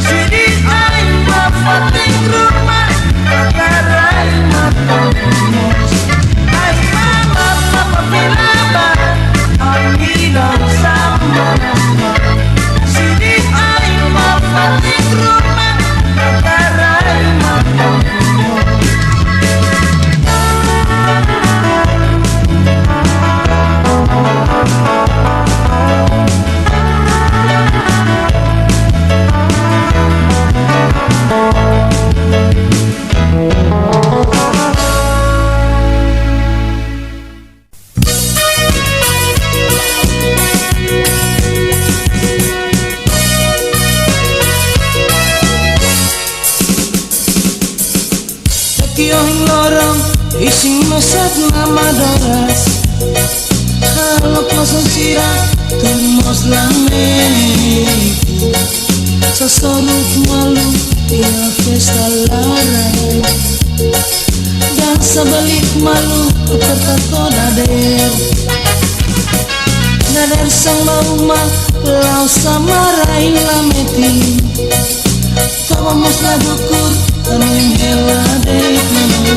Sidi ai ba fatin ruma, atarai matan mós. Ai mama, papa, mi la bá, ami dansa manas no. Sidi ai ba fatin ruma, atarai matan mós. Teki ohin loron, isin mesak na madoras. Halo kosan sira, tuir mós lamenti. Hasoru malu iha festa laran. Dansa balik malu, aperta to'o dadeer. Dadeer samba uma, la'ós sama rai lamenti. Toba mós la dukur, hanoin hela de'it nano.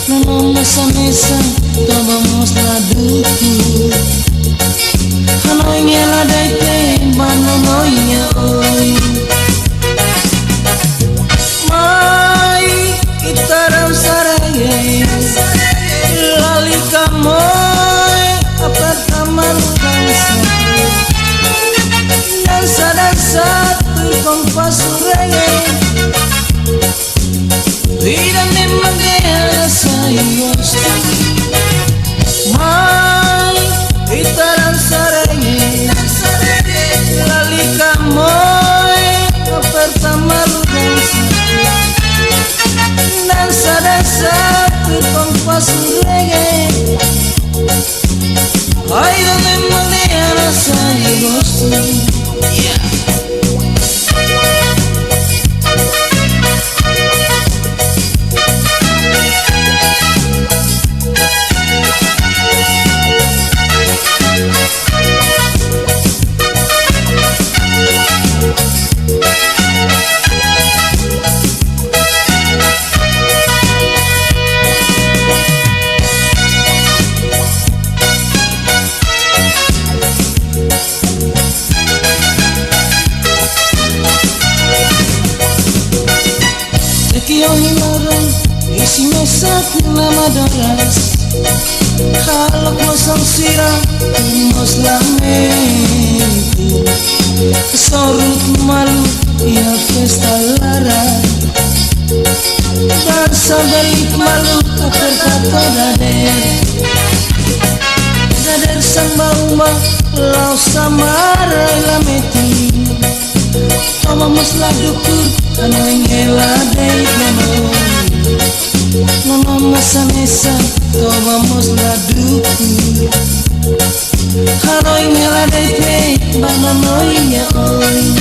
Nano mós hanesan, toba mós la dukur. Hanoin hela de'it, ba nano iha oin. Mai, ita dansa reggae. Lalika moe, aperta malu dansa. Dansa, dansa, tuir kompasu reggae. Ida-ne'e mak ha'u sei gosta. Mai, ita dansa reggae. Lalika moe, aperta malu dansa. Dansa, dansa, tuir kompasu reggae. Ai, ida-ne'e mak ha'u sei gosta. Yeah. Teki ohin loron, isin mesak na madoras. Halo kosan sira, tuir mós lamenti. Hasoru malu iha festa laran. Dansa balik malu, aperta to'o dadeer. Dadeer samba uma, la'ós sama rai lamenti. Toba mós la dukur, hanoin hela de'it nano. Nano mós hanesan, toba mós la dukur. Hanoin hela de'it, ba nano iha oin.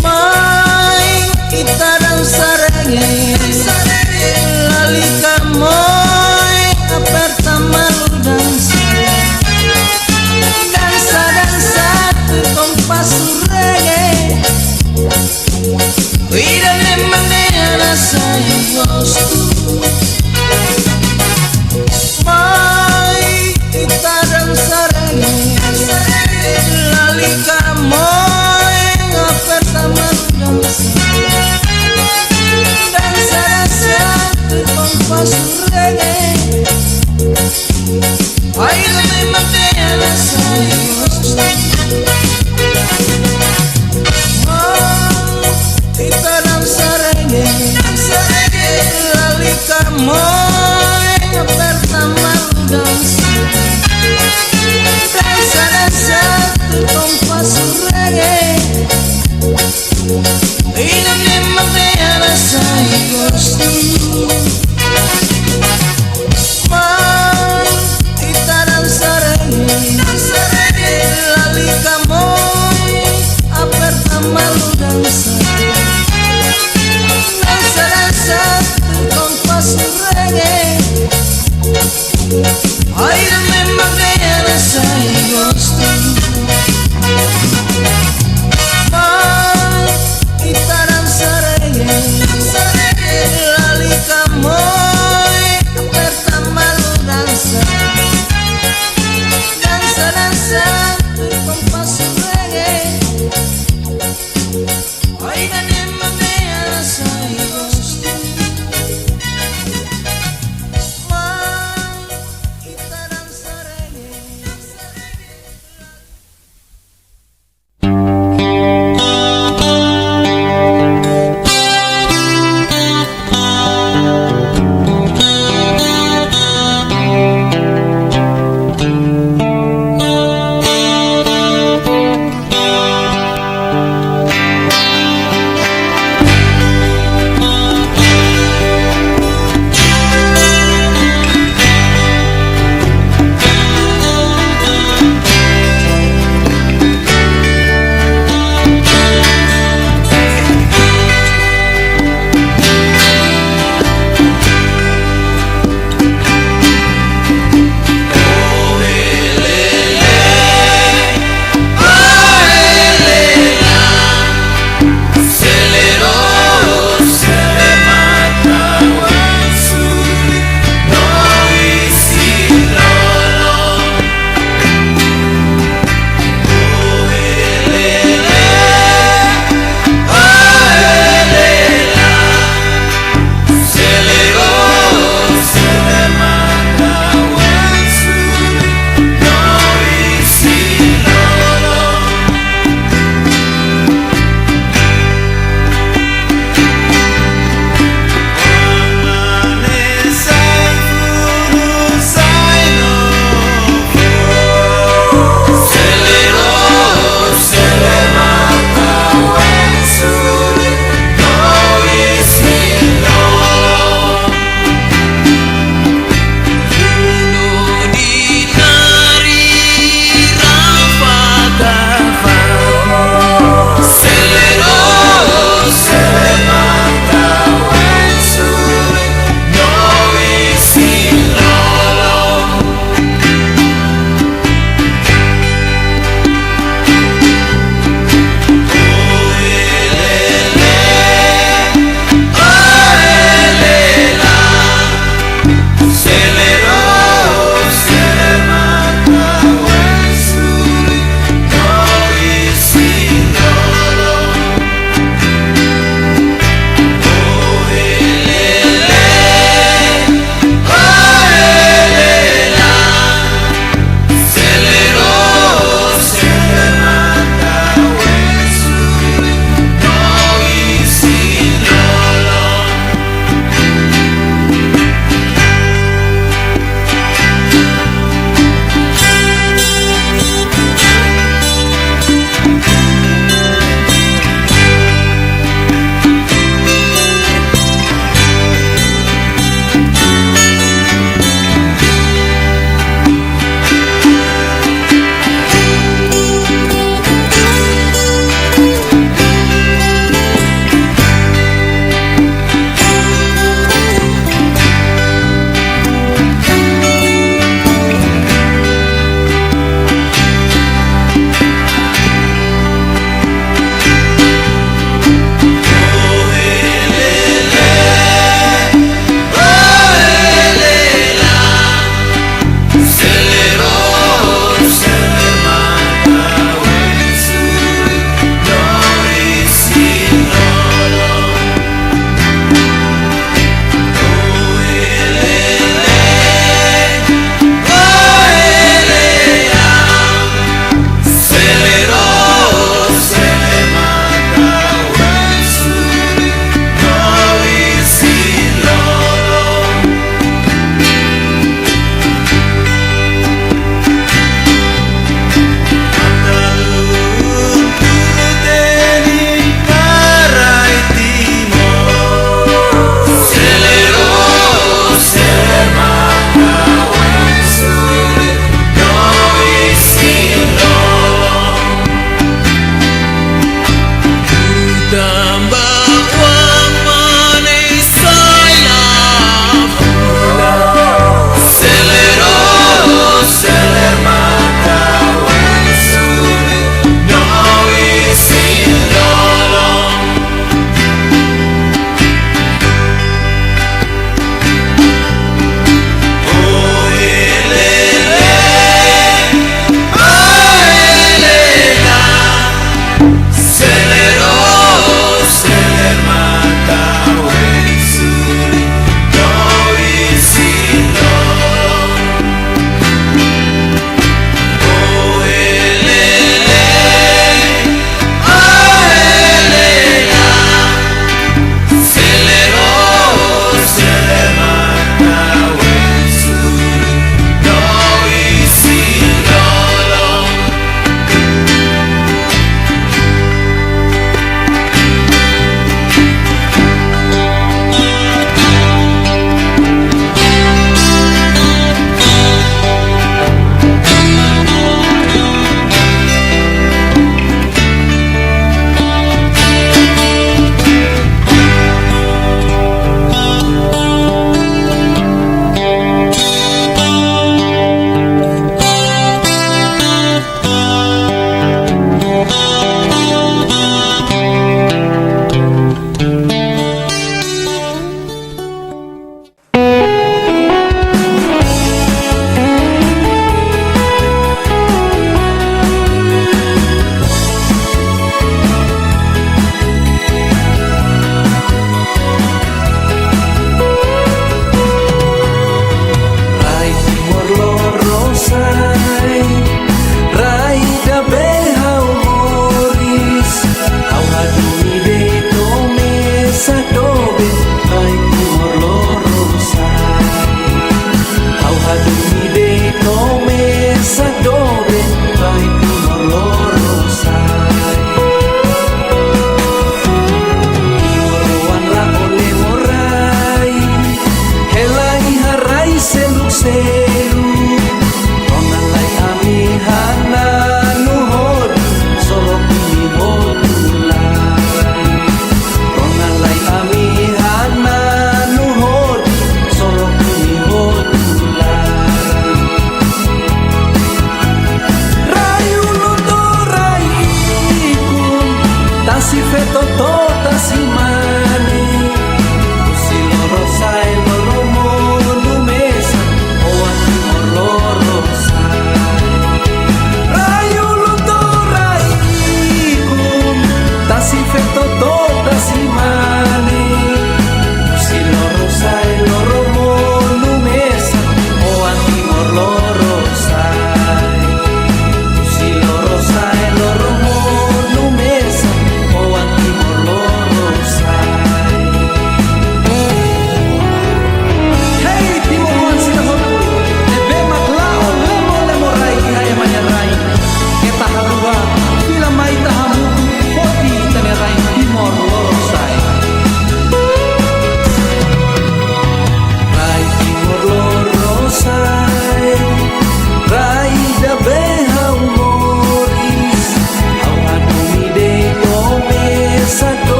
Mai, ita dansa reggae. Lalika moe, aperta malu dansa. Dansa, dansa, tuir kompasu reggae. Ida-ne'e mak ha'u sei gosta. Mai, ita dansa reggae. Lalika Moi, aperta malu dansa. Dansa, dansa, tu compasso reggae. Ina memang de rasa i gostu. Moi, ita dansa reggae. Dansa reggae. Lalika moi, aperta malu dansa. Dansa, dansa, tu compasso reggae.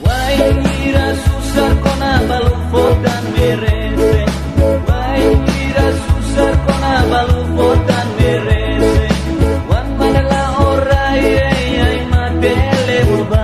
Wainhira susar kona balu fó tan merese. Wainhira susar kona balu fó tan merese. Wan mana la orai ei ai matele boba.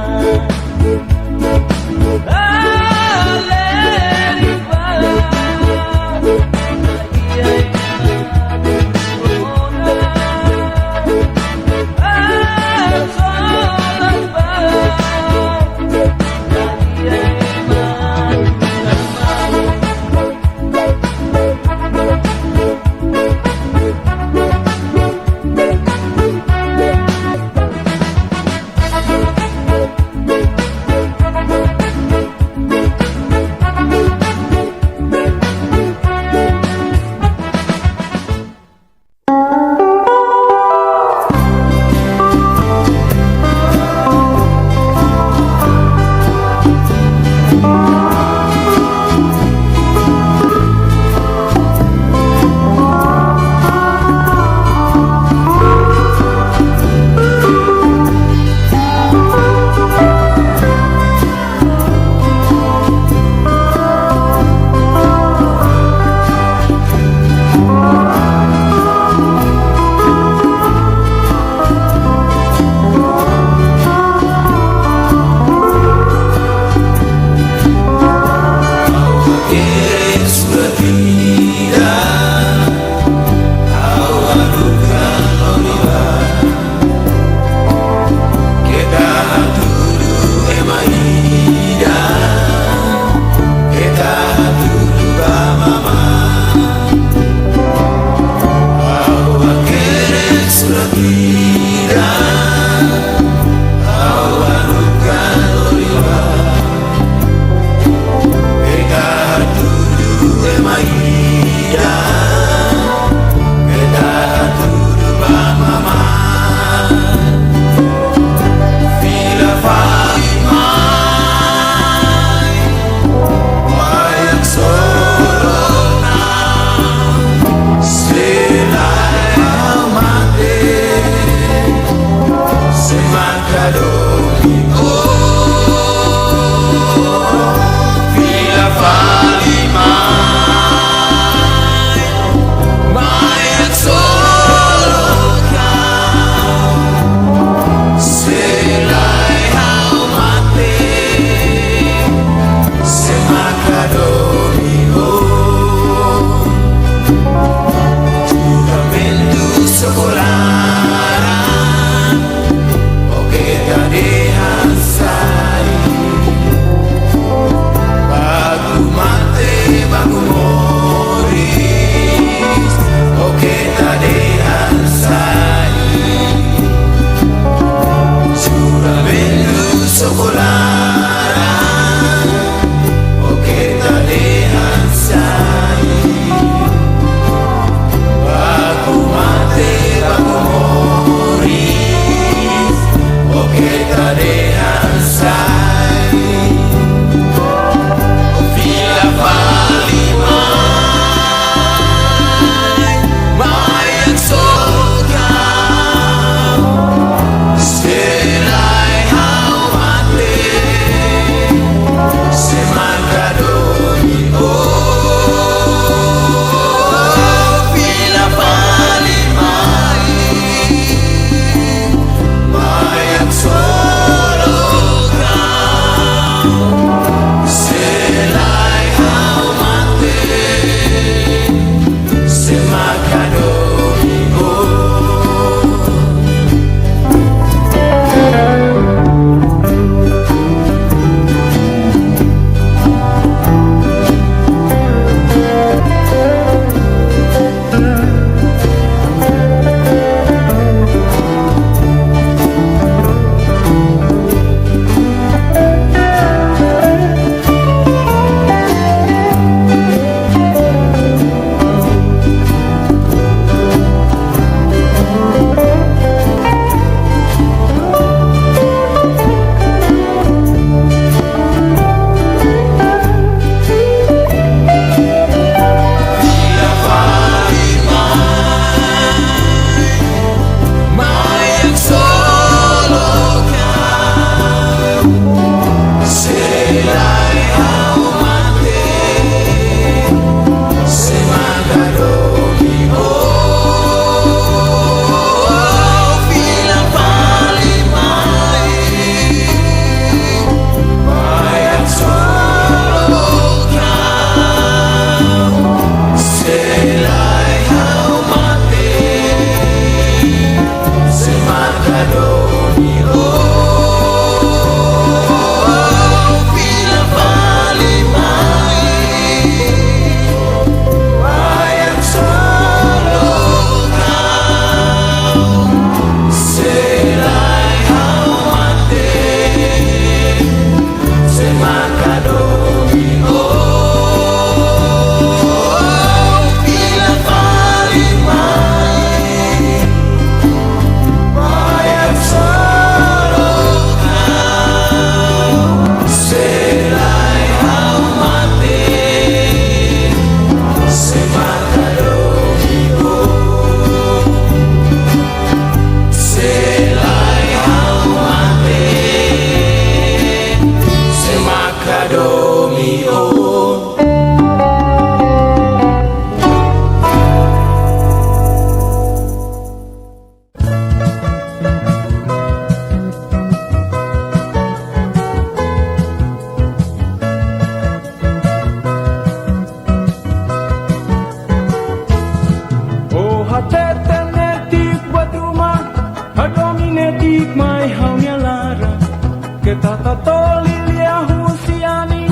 Toli lia husi anin,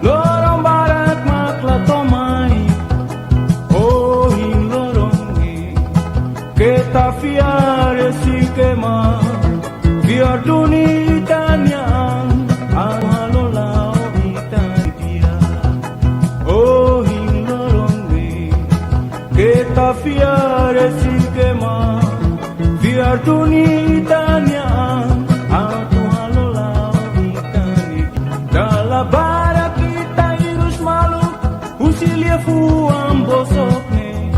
loron barak mak la to'o mai. Ohin loron ne'e, keta fiar esi kema. Fiar duni ita-nia an, atu halo la'o ita-nia di'ak. Ohin loron ne'e, keta fiar esi kema. Fiar duni ita-nia an, atu halo la'o ita-nia di'ak. Dala barak ita hirus malu, husi liafuan bosok ne'e.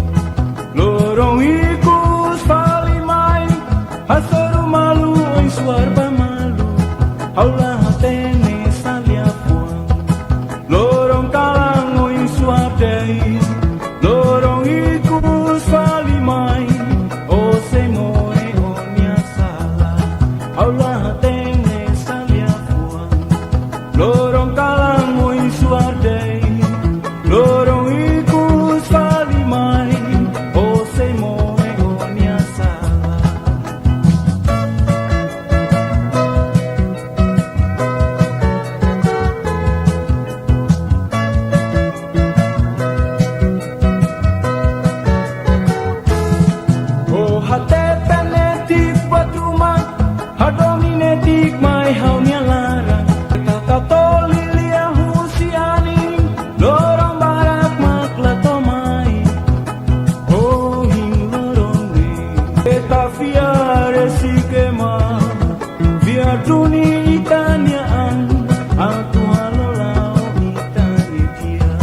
Loron ikus fali mai, hasoru malu oin suar ba malu. Ha'u la hatene sá liafuan. Loron kalan oin suar de'it. Loron ikus fali mai, ó sei moe ó-nia sala. Ha'u la hatene sá liafuan. Loron kalan oin suar de'it. Loron ikus fali mai, ó sei moe ó-nia sala. Ó hatete netik buat ruma, hadomi netik mai ha'u-nia laran. Keta toli lia husi anin, loron barak mak la to'o mai. Ohin loron ne'e, keta fiar esi kema. Fiar duni ita-nia an, atu halo la'o ita-nia di'ak.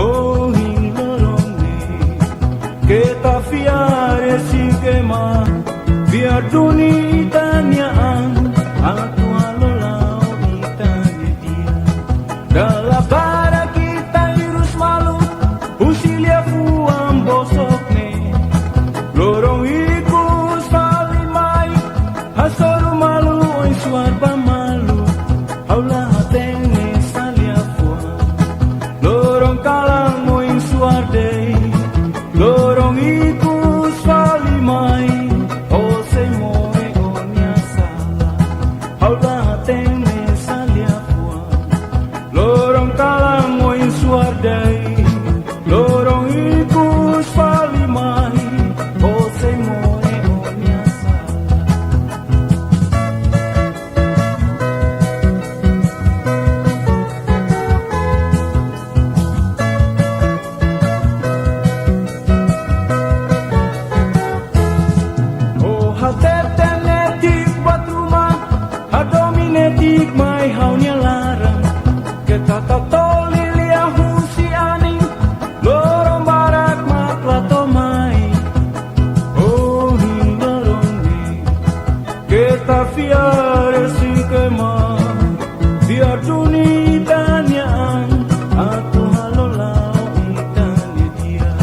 Ohin loron ne'e, keta fiar esi kema. Fiar duni ita-nia an, atu halo la'o ita-nia di'ak. Dala barak ita hirus malu, husi liafuan bosok ne'e. Loron ikus fali mai, hasoru malu oin suar ba malu. Ha'u la hatene sá liafuan. Loron kalan oin suar de'it. Loron ikus fali mai, ó sei moe ó-nia sala. Ha'u la hatene sá liafuan. Loron kalan oin suar de'it. Loron ikus fali mai, ó sei moe ó-nia sala. Ó hatete netik buat ruma, hadomi netik mai ha'u-nia laran. Keta toli lia husi anin, loron barak mak la to'o mai. Ohin loron ne'e, keta fiar esi kema. Fiar duni ita-nia an, atu halo la'o ita-nia di'ak.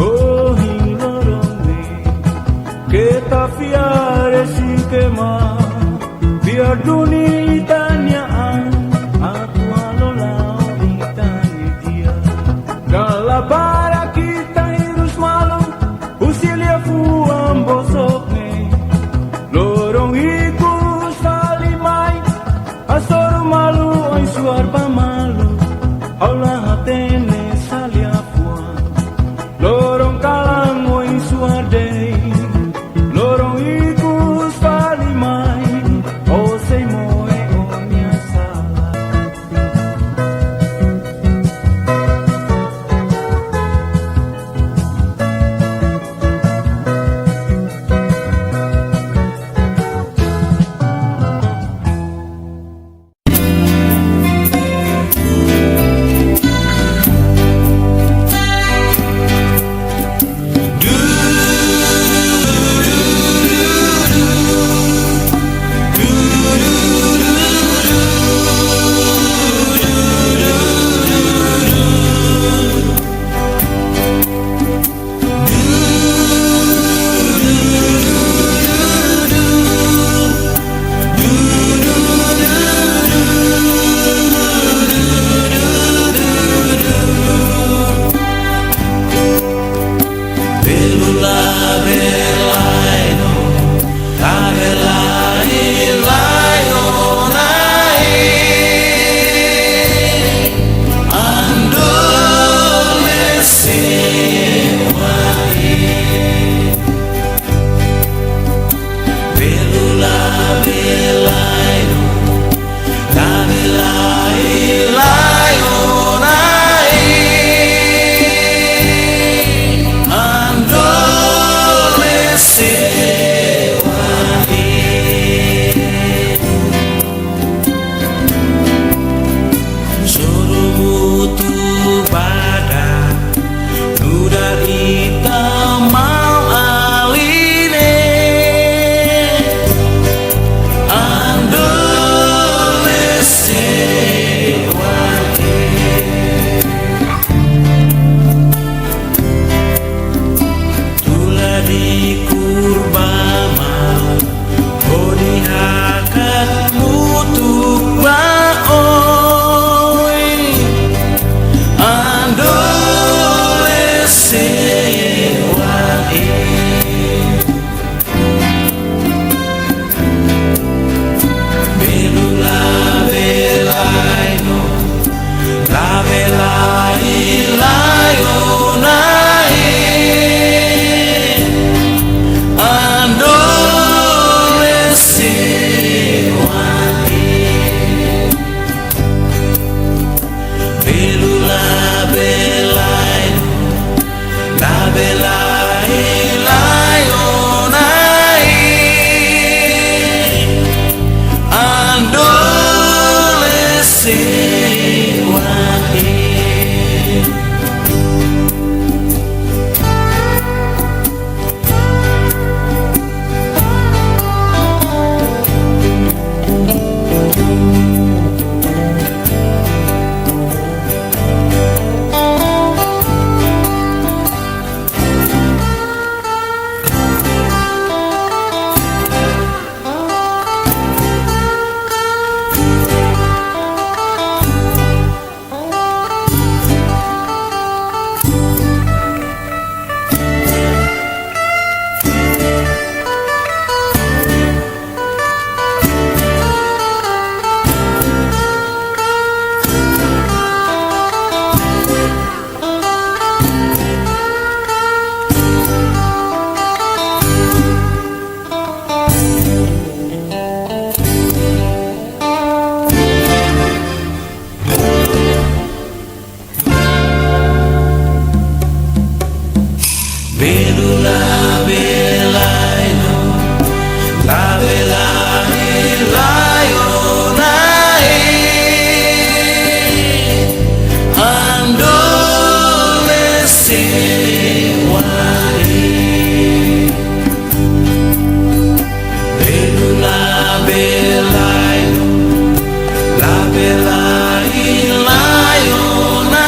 Ohin loron ne'e, keta fiar esi kema. Fiar duni ita-nia an, atu halo la'o ita-nia di'ak. Dala barak ita hirus malu, husi liafuan bosok ne'e. Loron ikus fali mai, hasoru malu oin suar ba malu. Ha'u la hatene sá liafuan. Loron kalan oin suar de'it. Loron ikus fali mai, ó sei moe ó-nia sala. Belula belaino, kabela ilaino. Kurba malu, hodi hakat hamutuk ba Oe, adolesente wan. Belu labele iha ona, labele iha ona, adolesente wan. Belu labele iha ona, labele iha ona, adolesente wan. Belu labele iha ona, labele iha ona, adolesente wan. Belu labele iha ona, labele iha ona,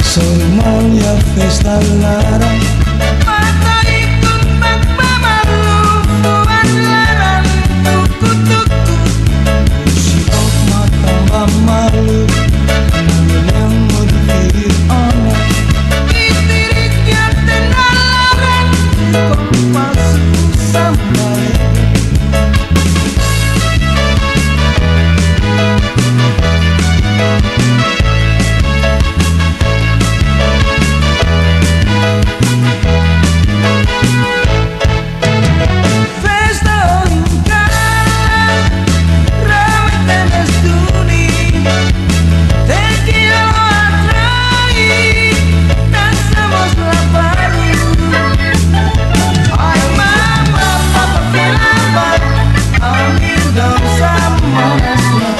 Soru malu iha festa laran. Mata ikun bak ba malu, fuan laran tuku-tuku. Husi ok matan ba malu, malu yang mau dipilih ona. Itirik ya tenda laran, kompas susah baik. Festa ohin kalan, rame tebes duni. Thank you, atrai, dansa mós la baru. Ai mama, papa fila ba, ami dansa manas la.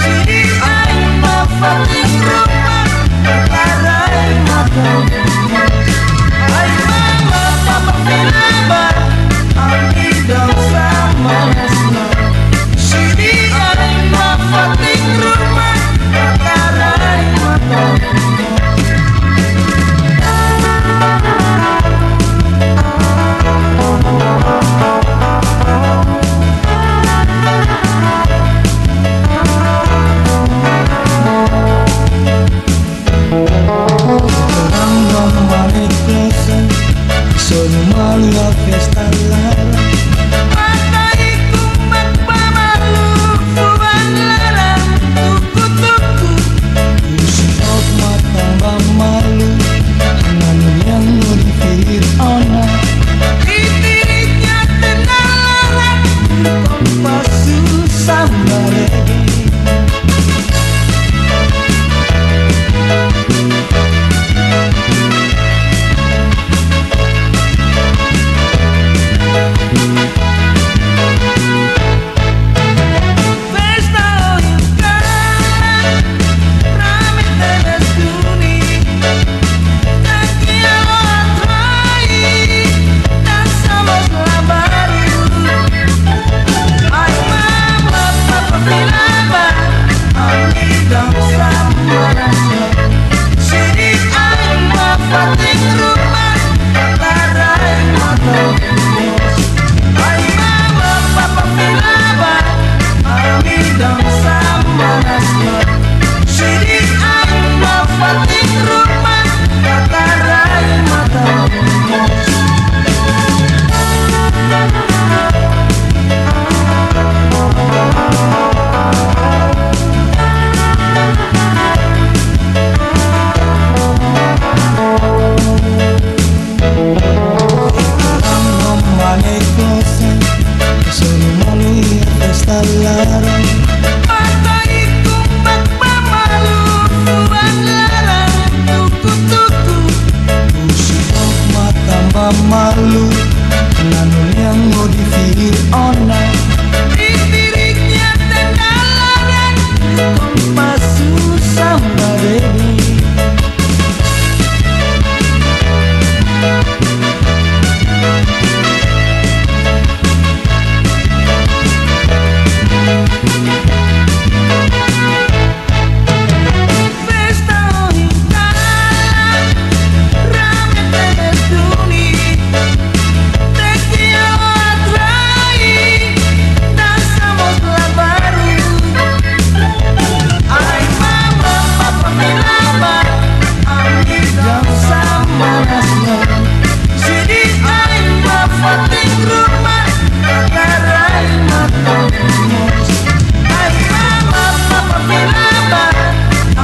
Sidi ai ma fatin ruma, takarai matan. Ai mama, papa fila ba, ami dansa manas la. Sidi ai ma fatin ruma, takarai matan. Orang mama eklosa, soru malu iha festa laran. Mata ikun bak ba malu, fuan laran tuku-tuku. Husi ok matan ba malu, malu yang mau dipilih ona. Itirik ya tenda laran, kompas susah baik. Festa ohin kalan, rame tebes duni. Thank you, atrai, dansa mós la baru. Ai mama, papa fila ba, ami dansa manas la. Sidi ai ma fatin ruma, takarai matan. Ai mama, papa fila ba, ami dansa manas la. Sidi ai ma fatin ruma, takarai matan. Soru malu iha festa laran. Mata ikun bak ba malu, fuan laran tuku-tuku. Husi ok matan ba malu, malu yang mau dipilih ona. Itirik ya tenda laran, kompas susah baik. Festa ohin kalan, rame tebes duni. Thank you, atrai, dansa mós la baru. Ai mama, papa fila ba, ami dansa manas la. Sidi ai ma fatin ruma, takarai matan. Ai mama, papa fila ba,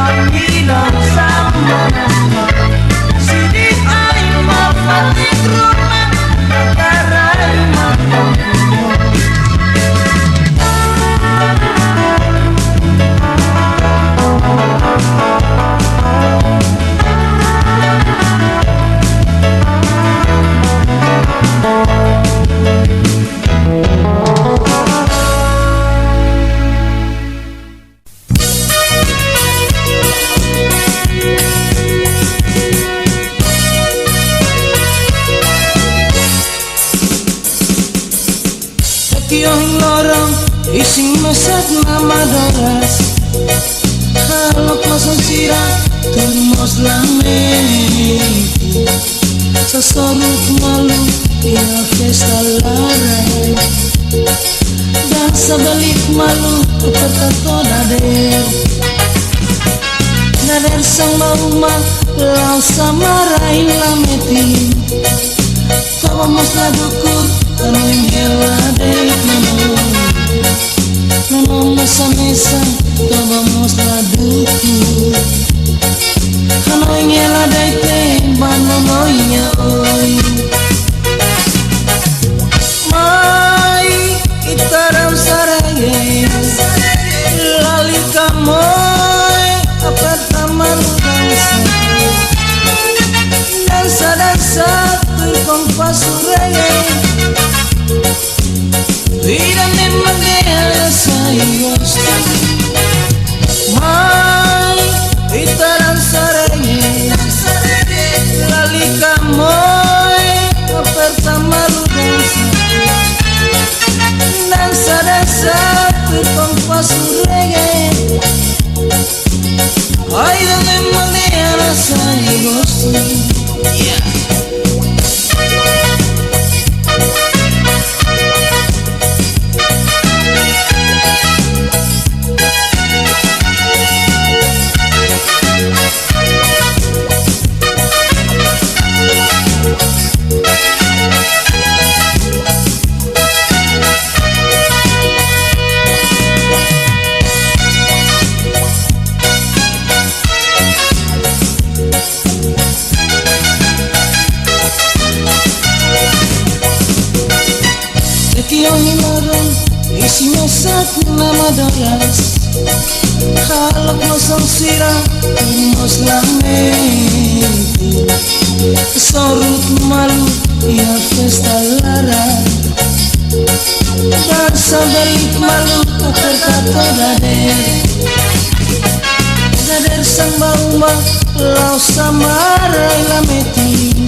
ami dansa manas la. Sidi ai ma fatin ruma, takarai matan. Tati ohin loron, isin mesak mama doras. Halo pasan sira, termos lang Sorut malu iha festa laran. Dansa belit malu, aperta to'o dadeer. Dadeer-san ba uma, la'o samar ain la metin. Toba mós la dukur, hanoin hela de'it nonook. Nonook mós hanesan, toba mós la dukur. Hanoin hela de'it ba nonook nia oin. Mai, ita dansa reggae. Lalika moe, aperta malu dansa. Dansa, dansa, tuir kompasu reggae. Ida-ne'e mak dehan sai gostu. Mai, ita dansa reggae. Lalika moe, aperta malu dansa. Dansa, dansa, tuir kompasu reggae. Ida-ne'e mak dehan sai gostu. Yeah. Eki ohin loron, isin mesak nama doras. Halo kosong sira, mós lamenti. Sorut malu, iha festa laran. Dansa belit malu, aperta to'o dadeer. Dadeer-san ba uma, la'o samar ain la metin.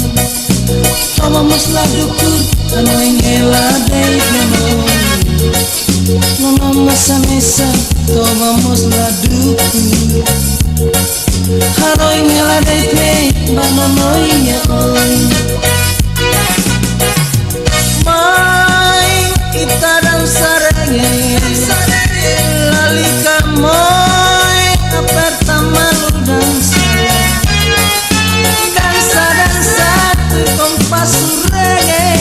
Toba mós la dukur, hanoin hela de'it nonook. Nonook mós hanesan, toba mós la dukur. Hanoin hela de'it ba nonook nia oin. Mai, ita dansa reggae. Lalika moe, aperta malu dansa. Dansa, dansa, tuir kompasu reggae.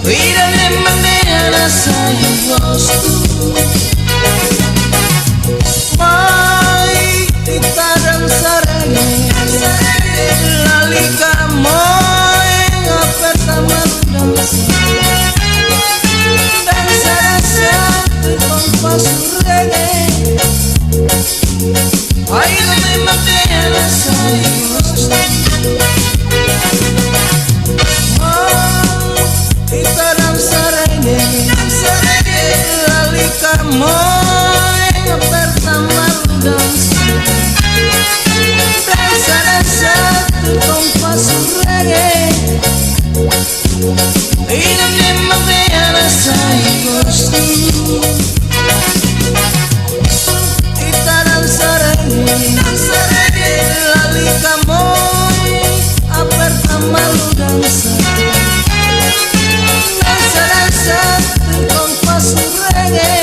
Ida-ne'e mak dehan sai gostu. Mai, ita dansa reggae. Lalika moe, aperta malu dansa. Dansa, dansa, tuir kompasu reggae. Ida-ne'e mak dehan sai gostu. Oh, ita dansa reggae. Lalika moe, aperta malu dansa. Dansa, dansa, tuir kompasu reggae. Ida-ne'e mak dehan sai gostu. Ita dansa reggae. Lalika moe, aperta malu dansa. Dansa, dansa, tuir kompasu reggae.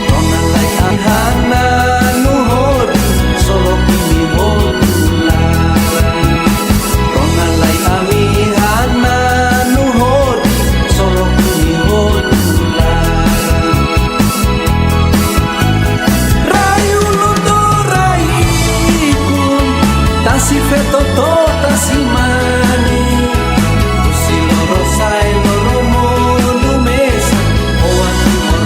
Rona lai ami hananu hodi, solo kini hotu laran. Rona lai ami hananu hodi, solo kini hotu laran. Rai ulun to'o rai ikun, tasi feto to'o tasi mane. Husi lorosa'e loromonu mesak, oan timoroan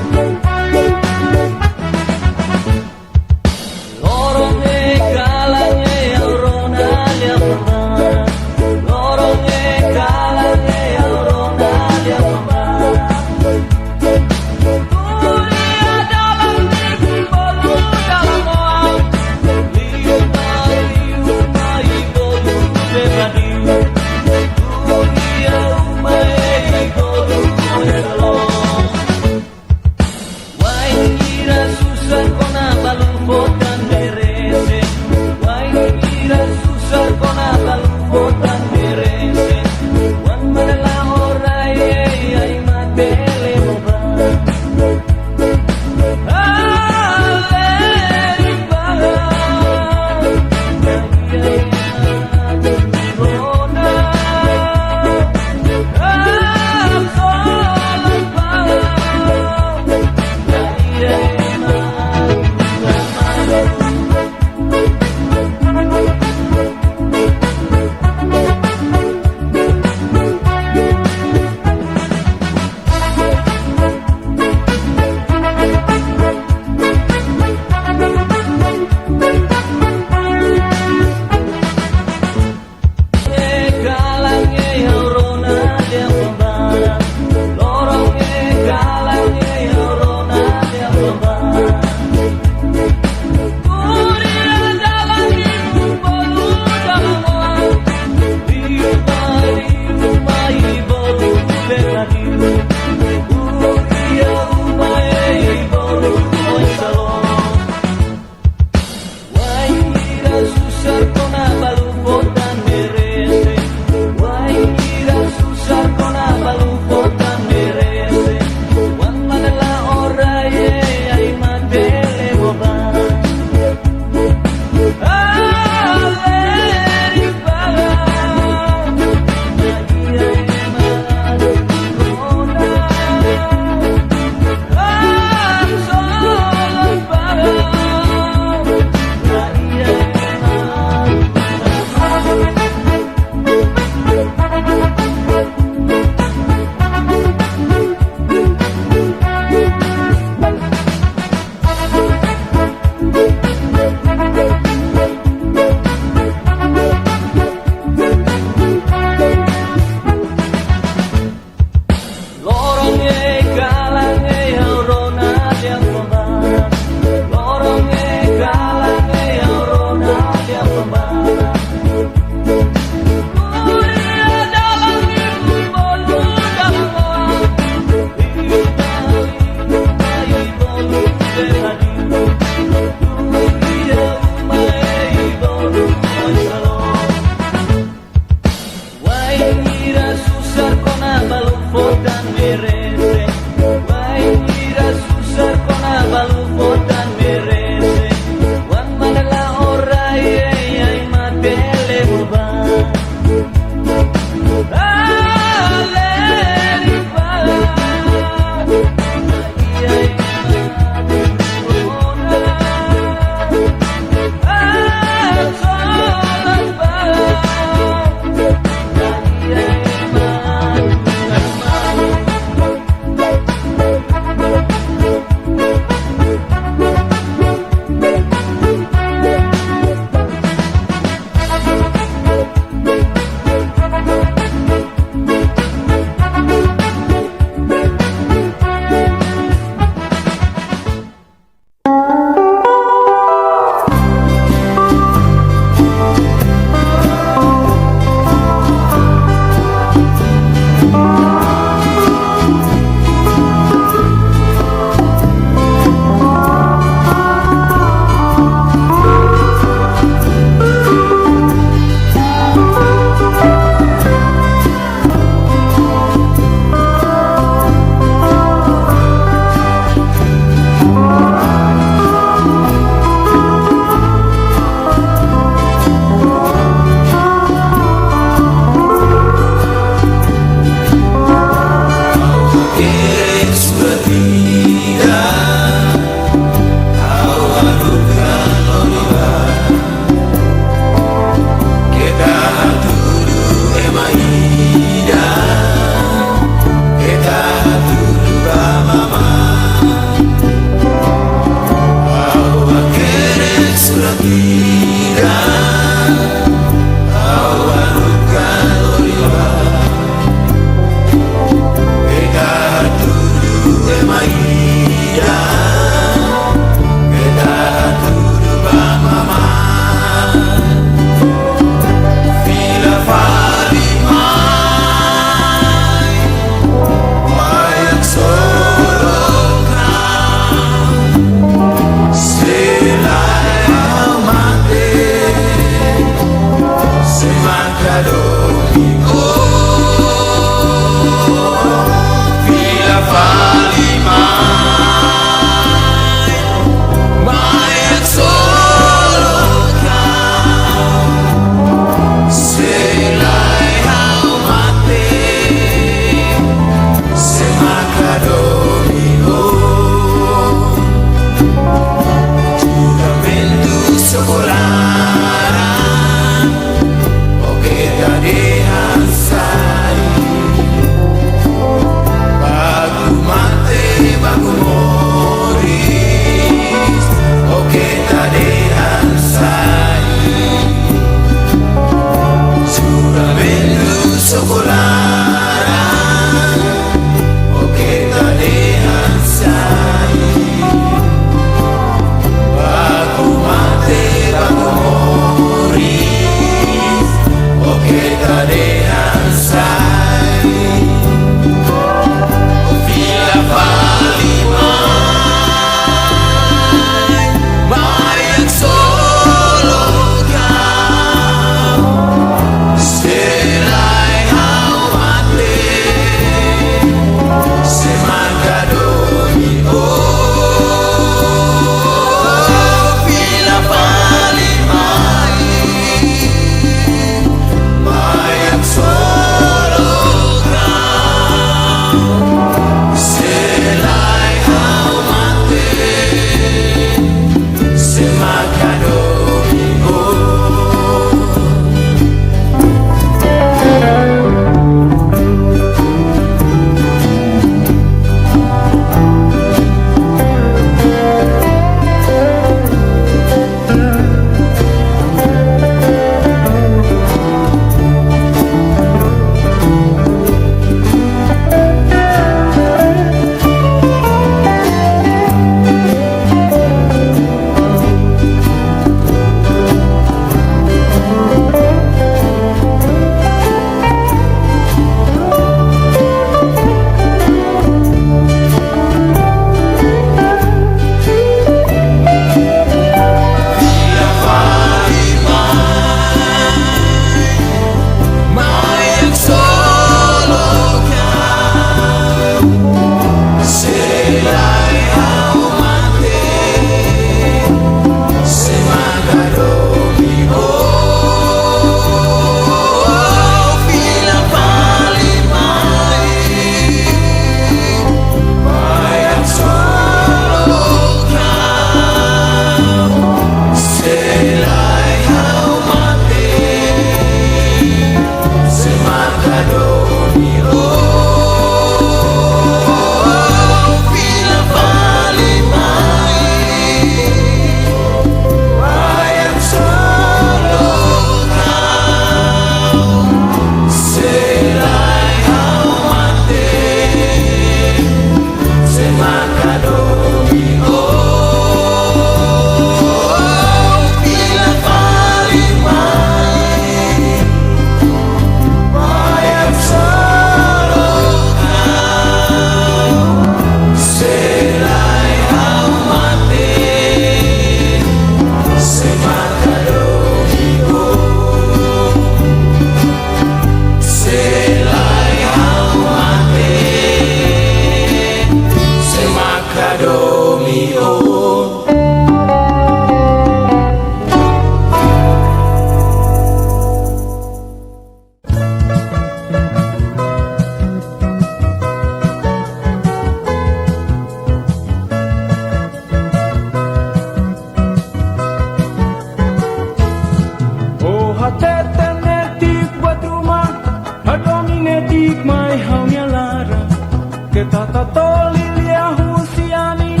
Tatoli lia husi anin,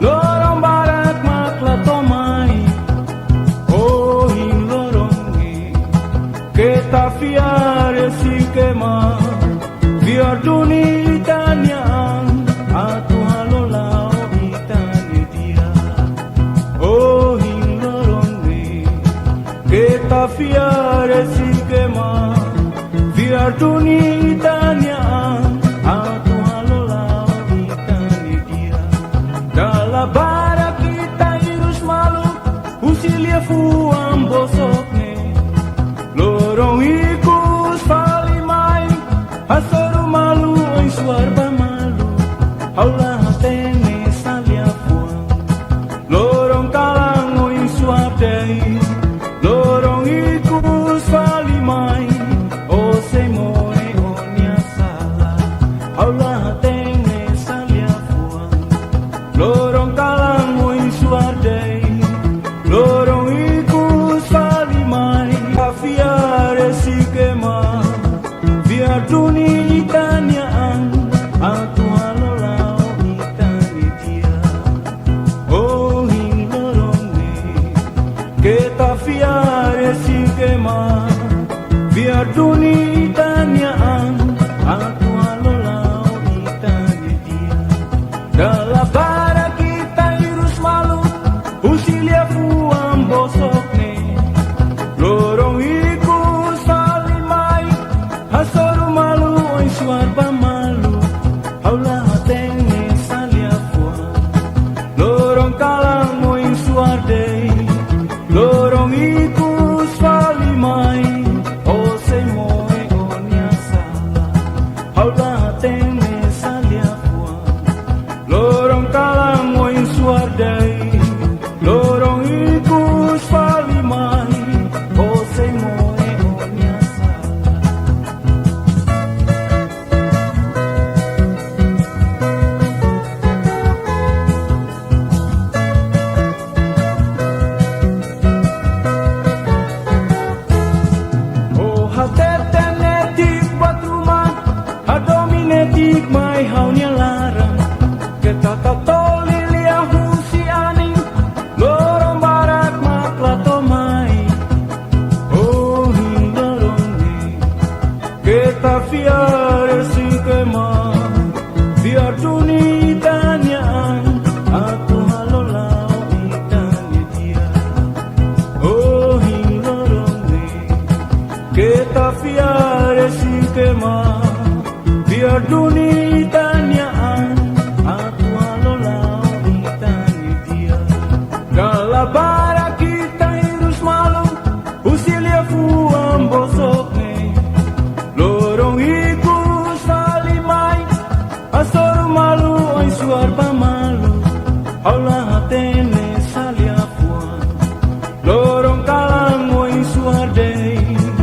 loron barak mak la to'o mai. Ohin loron ne'e, keta fiar iha si ema, fiar duni ita-nia an, atu halo la'o ita-nia di'ak. Ohin loron ne'e, keta fiar iha si ema, fiar duni ita-nia an, atu halo la'o ita-nia di'ak. Dala barak ita hirus malu, husi liafuan bosok ne'e. Loron ikus fali mai, hasoru malu, oin suar ba malu, ha'u la hatene sá liafuan. Loron kalan oin suar de'it, loron ikus fali mai, ó sei moe ó-nia sala, ha'u la hatene sá liafuan. Loron kalan oin suar de'it, loron ikus fali mai, keta fiar iha si ema, fiar duni ita-nia an, atu halo la'o ita-nia di'ak. Ohin loron ne'e, keta fiar iha si ema, fiar duni ita-nia an, atu halo la'o ita-nia di'ak. Dala barak ita hirus malu, husi liafuan bosok ne'e. Loron ikus fali mai, hasoru malu, oin suar ba malu, ha'u la hatene sá liafuan. Loron kalan oin suar de'it, loron ikus fali mai, ó sei moe ó-nia sala, ha'u la hatene sá liafuan. Loron kalan oin suar de'it, loron ikus fali mai, ó sei moe ó-nia sala. Ó hatete netik buat ruma, hadomi netik mai ha'u-nia laran. Keta tatoli lia husi anin, loron barak mak la to'o mai. Ohin loron ne'e, keta fiar iha si ema, fiar duni ita-nia an, atu halo la'o ita-nia di'ak. Ohin loron ne'e, keta fiar iha si ema, fiar duni ita-nia an, atu halo la'o ita-nia di'ak. Dala barak ita hirus malu, husi liafuan bosok ne'e. Loron ikus fali mai, hasoru malu, oin suar ba malu, ha'u la hatene sá liafuan. Loron kalan oin suar de'it,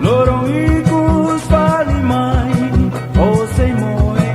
loron ikus fali mai, ó sei moe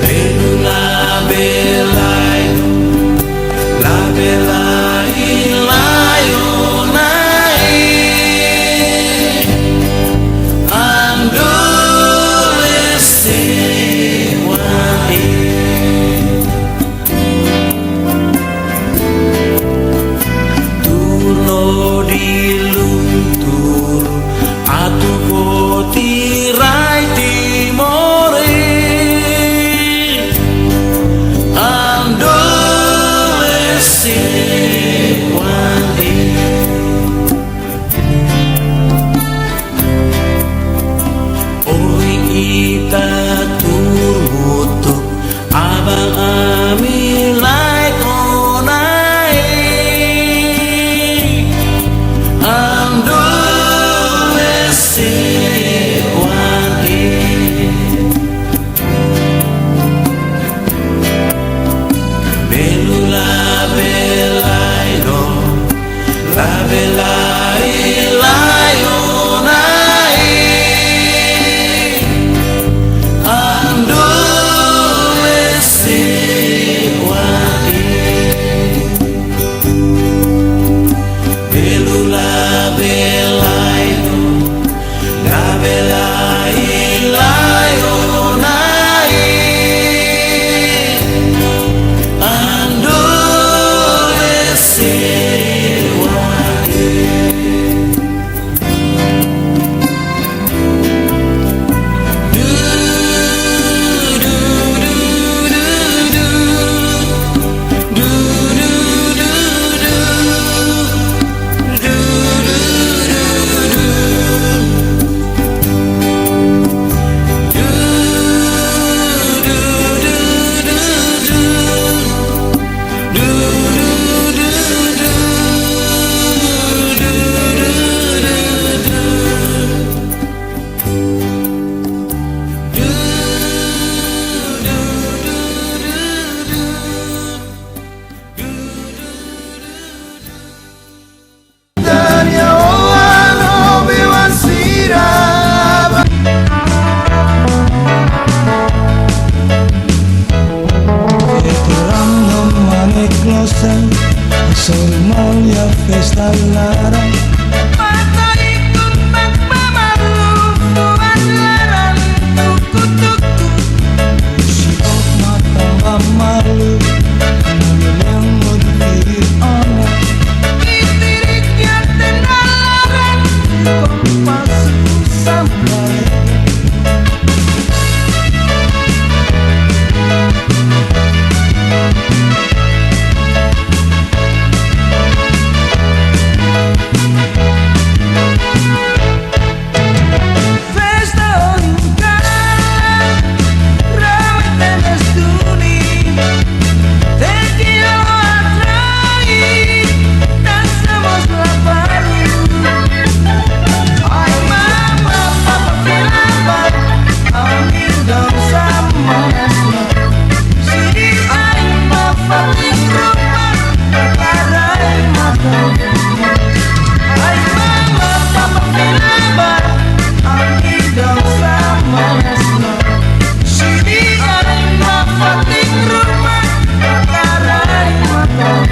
Belu labelai, labelai, lai ona e. Ando ese wae. Turno di luntur atu foti rai Timor e. Ando ese wae. Ohin ita tuur hotu, aban-ami laek ona e. Ando ese wae. Belu labelai no, labelai lai ona e. Ando ese wae. Belu labelai no, labelai lai ona e. Ando ese wae. Veteranu mane klosan, soru malu iha festa laran. Mata ikun mak ba malu, fuan laran tuku-tuku. Husi ok matan ba malu, malu yang mau dipilih ona. Itirik ya tenda laran, kompas sampai. Festa ohin kalan, ramai tebes duni. Thank you, atrai, dansa mós la balu. Ai mama, papa fila ba, ami dansa manas no. Sidi ai mama, fatin rumah, pakarai matan. Ai mama, papa fila ba, ami dansa manas no. Sidi ai mama, fatin rumah, pakarai matan.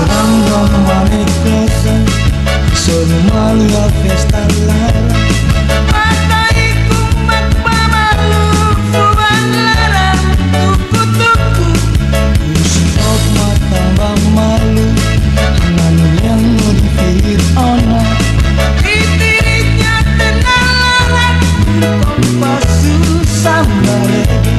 Rambang mane klosan, soru malu iha festa laran. Mata ikun mak ba malu, fuan laran tuku-tuku. Husi ok matan ba malu, malu yang mau dipilih ona. Itirik ya tenda laran, kompas susah baregi.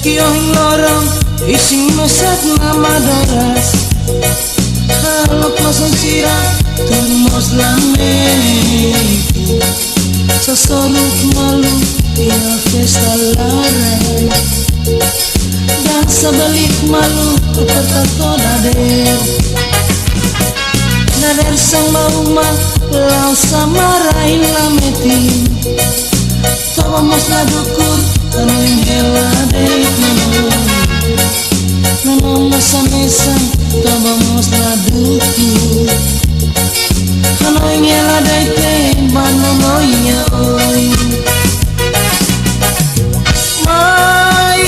Iha loron isin mesak nama doras. Halo kosong sira, tuur mós lamenti. Hasoru malu iha festa laran. Dansa belit malu, aperta toda dadeer. Dadeer-saan ba uma, la'ós sama rai lamenti. Toba mós la dukur, hanoin hela de'it nono. Nono mós hanesan, toba mós la dukur, hanoin hela de'it ba nono nia oin. Mai,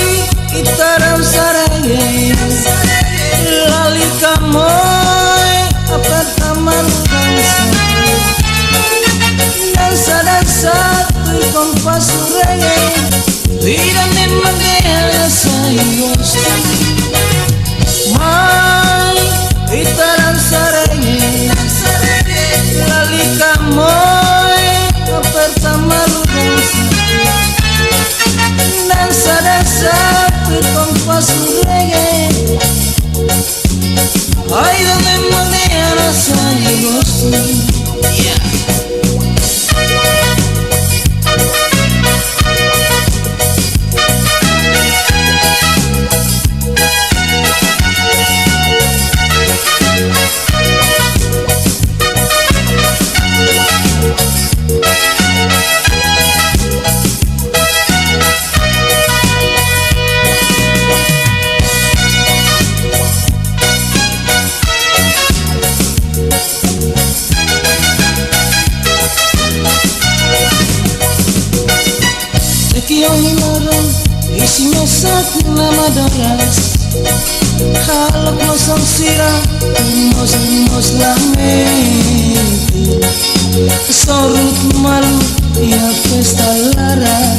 ita dansa reggae, Lalika Moi, aperta malu dansa. Dansa, dansa, tuir kompasu reggae. Vida memang dea sai gostu. Mai, ita dansa reggae, Lalika Moi, aperta malu dansa. Dansa, dansa, tuir kompasu reggae. Ai, donde modera sai gostu. Yeah. Eki ohi loron, isin mesak nama doras. Halo kosong sira, tuur mós, tuur mós lamenti. Hasoru malu iha festa laran.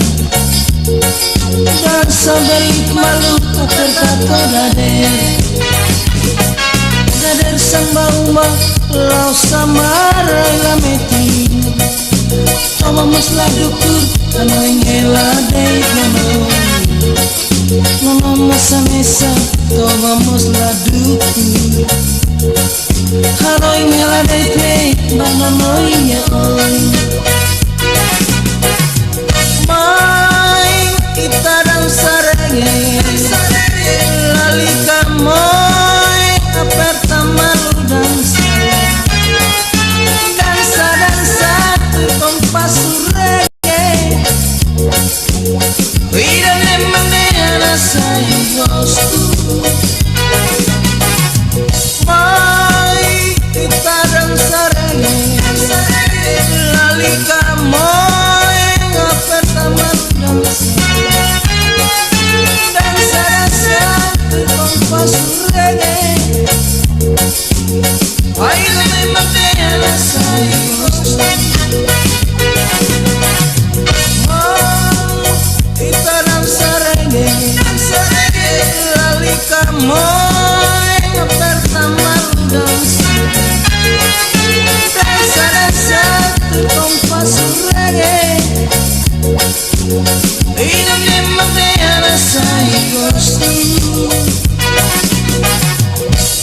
Dansa belit malu, aperta toda dadeer. Dadeer-saan ba uma, la'ós sama rai lamenti. Toba mós la dukur, hanoin hela de'it nono. Nono mós hanesan, toba mós la dukur, hanoin hela de'it ba nono nia oin. Mai, ita dansa reggae, Lalika Moi, aperta malu dansa. Dansa, dansa, tuir kompasu reggae. Vida memang dea sai gostu. Mai, ita dansa reggae, Lalika Moi, aperta malu dansa. Dansa, dansa, tuir kompasu reggae. Ai, donde modera sai gostu. Oh, ita dansa reggae, dansa reggae, Lalika Moi, aperta malu dansa. Dansa, dansa, tuir kompasu reggae. Vida memang dea sai gostu.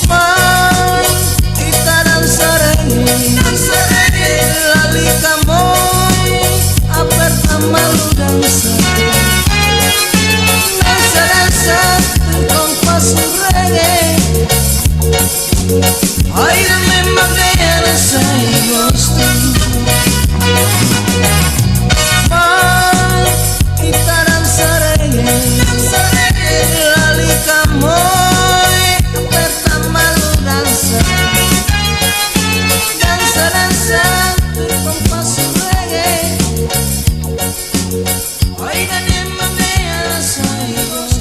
Mai, ita dansa reggae, Lalika Moi, aperta malu dansa. Dansa, dansa, tuir kompasu reggae. Ai, donde modera sai gostu. Mai, ita dansa reggae, Lalika Moi, aperta malu dansa. Dansa, dansa, tuir kompasu reggae. Ai, donde modera sai gostu.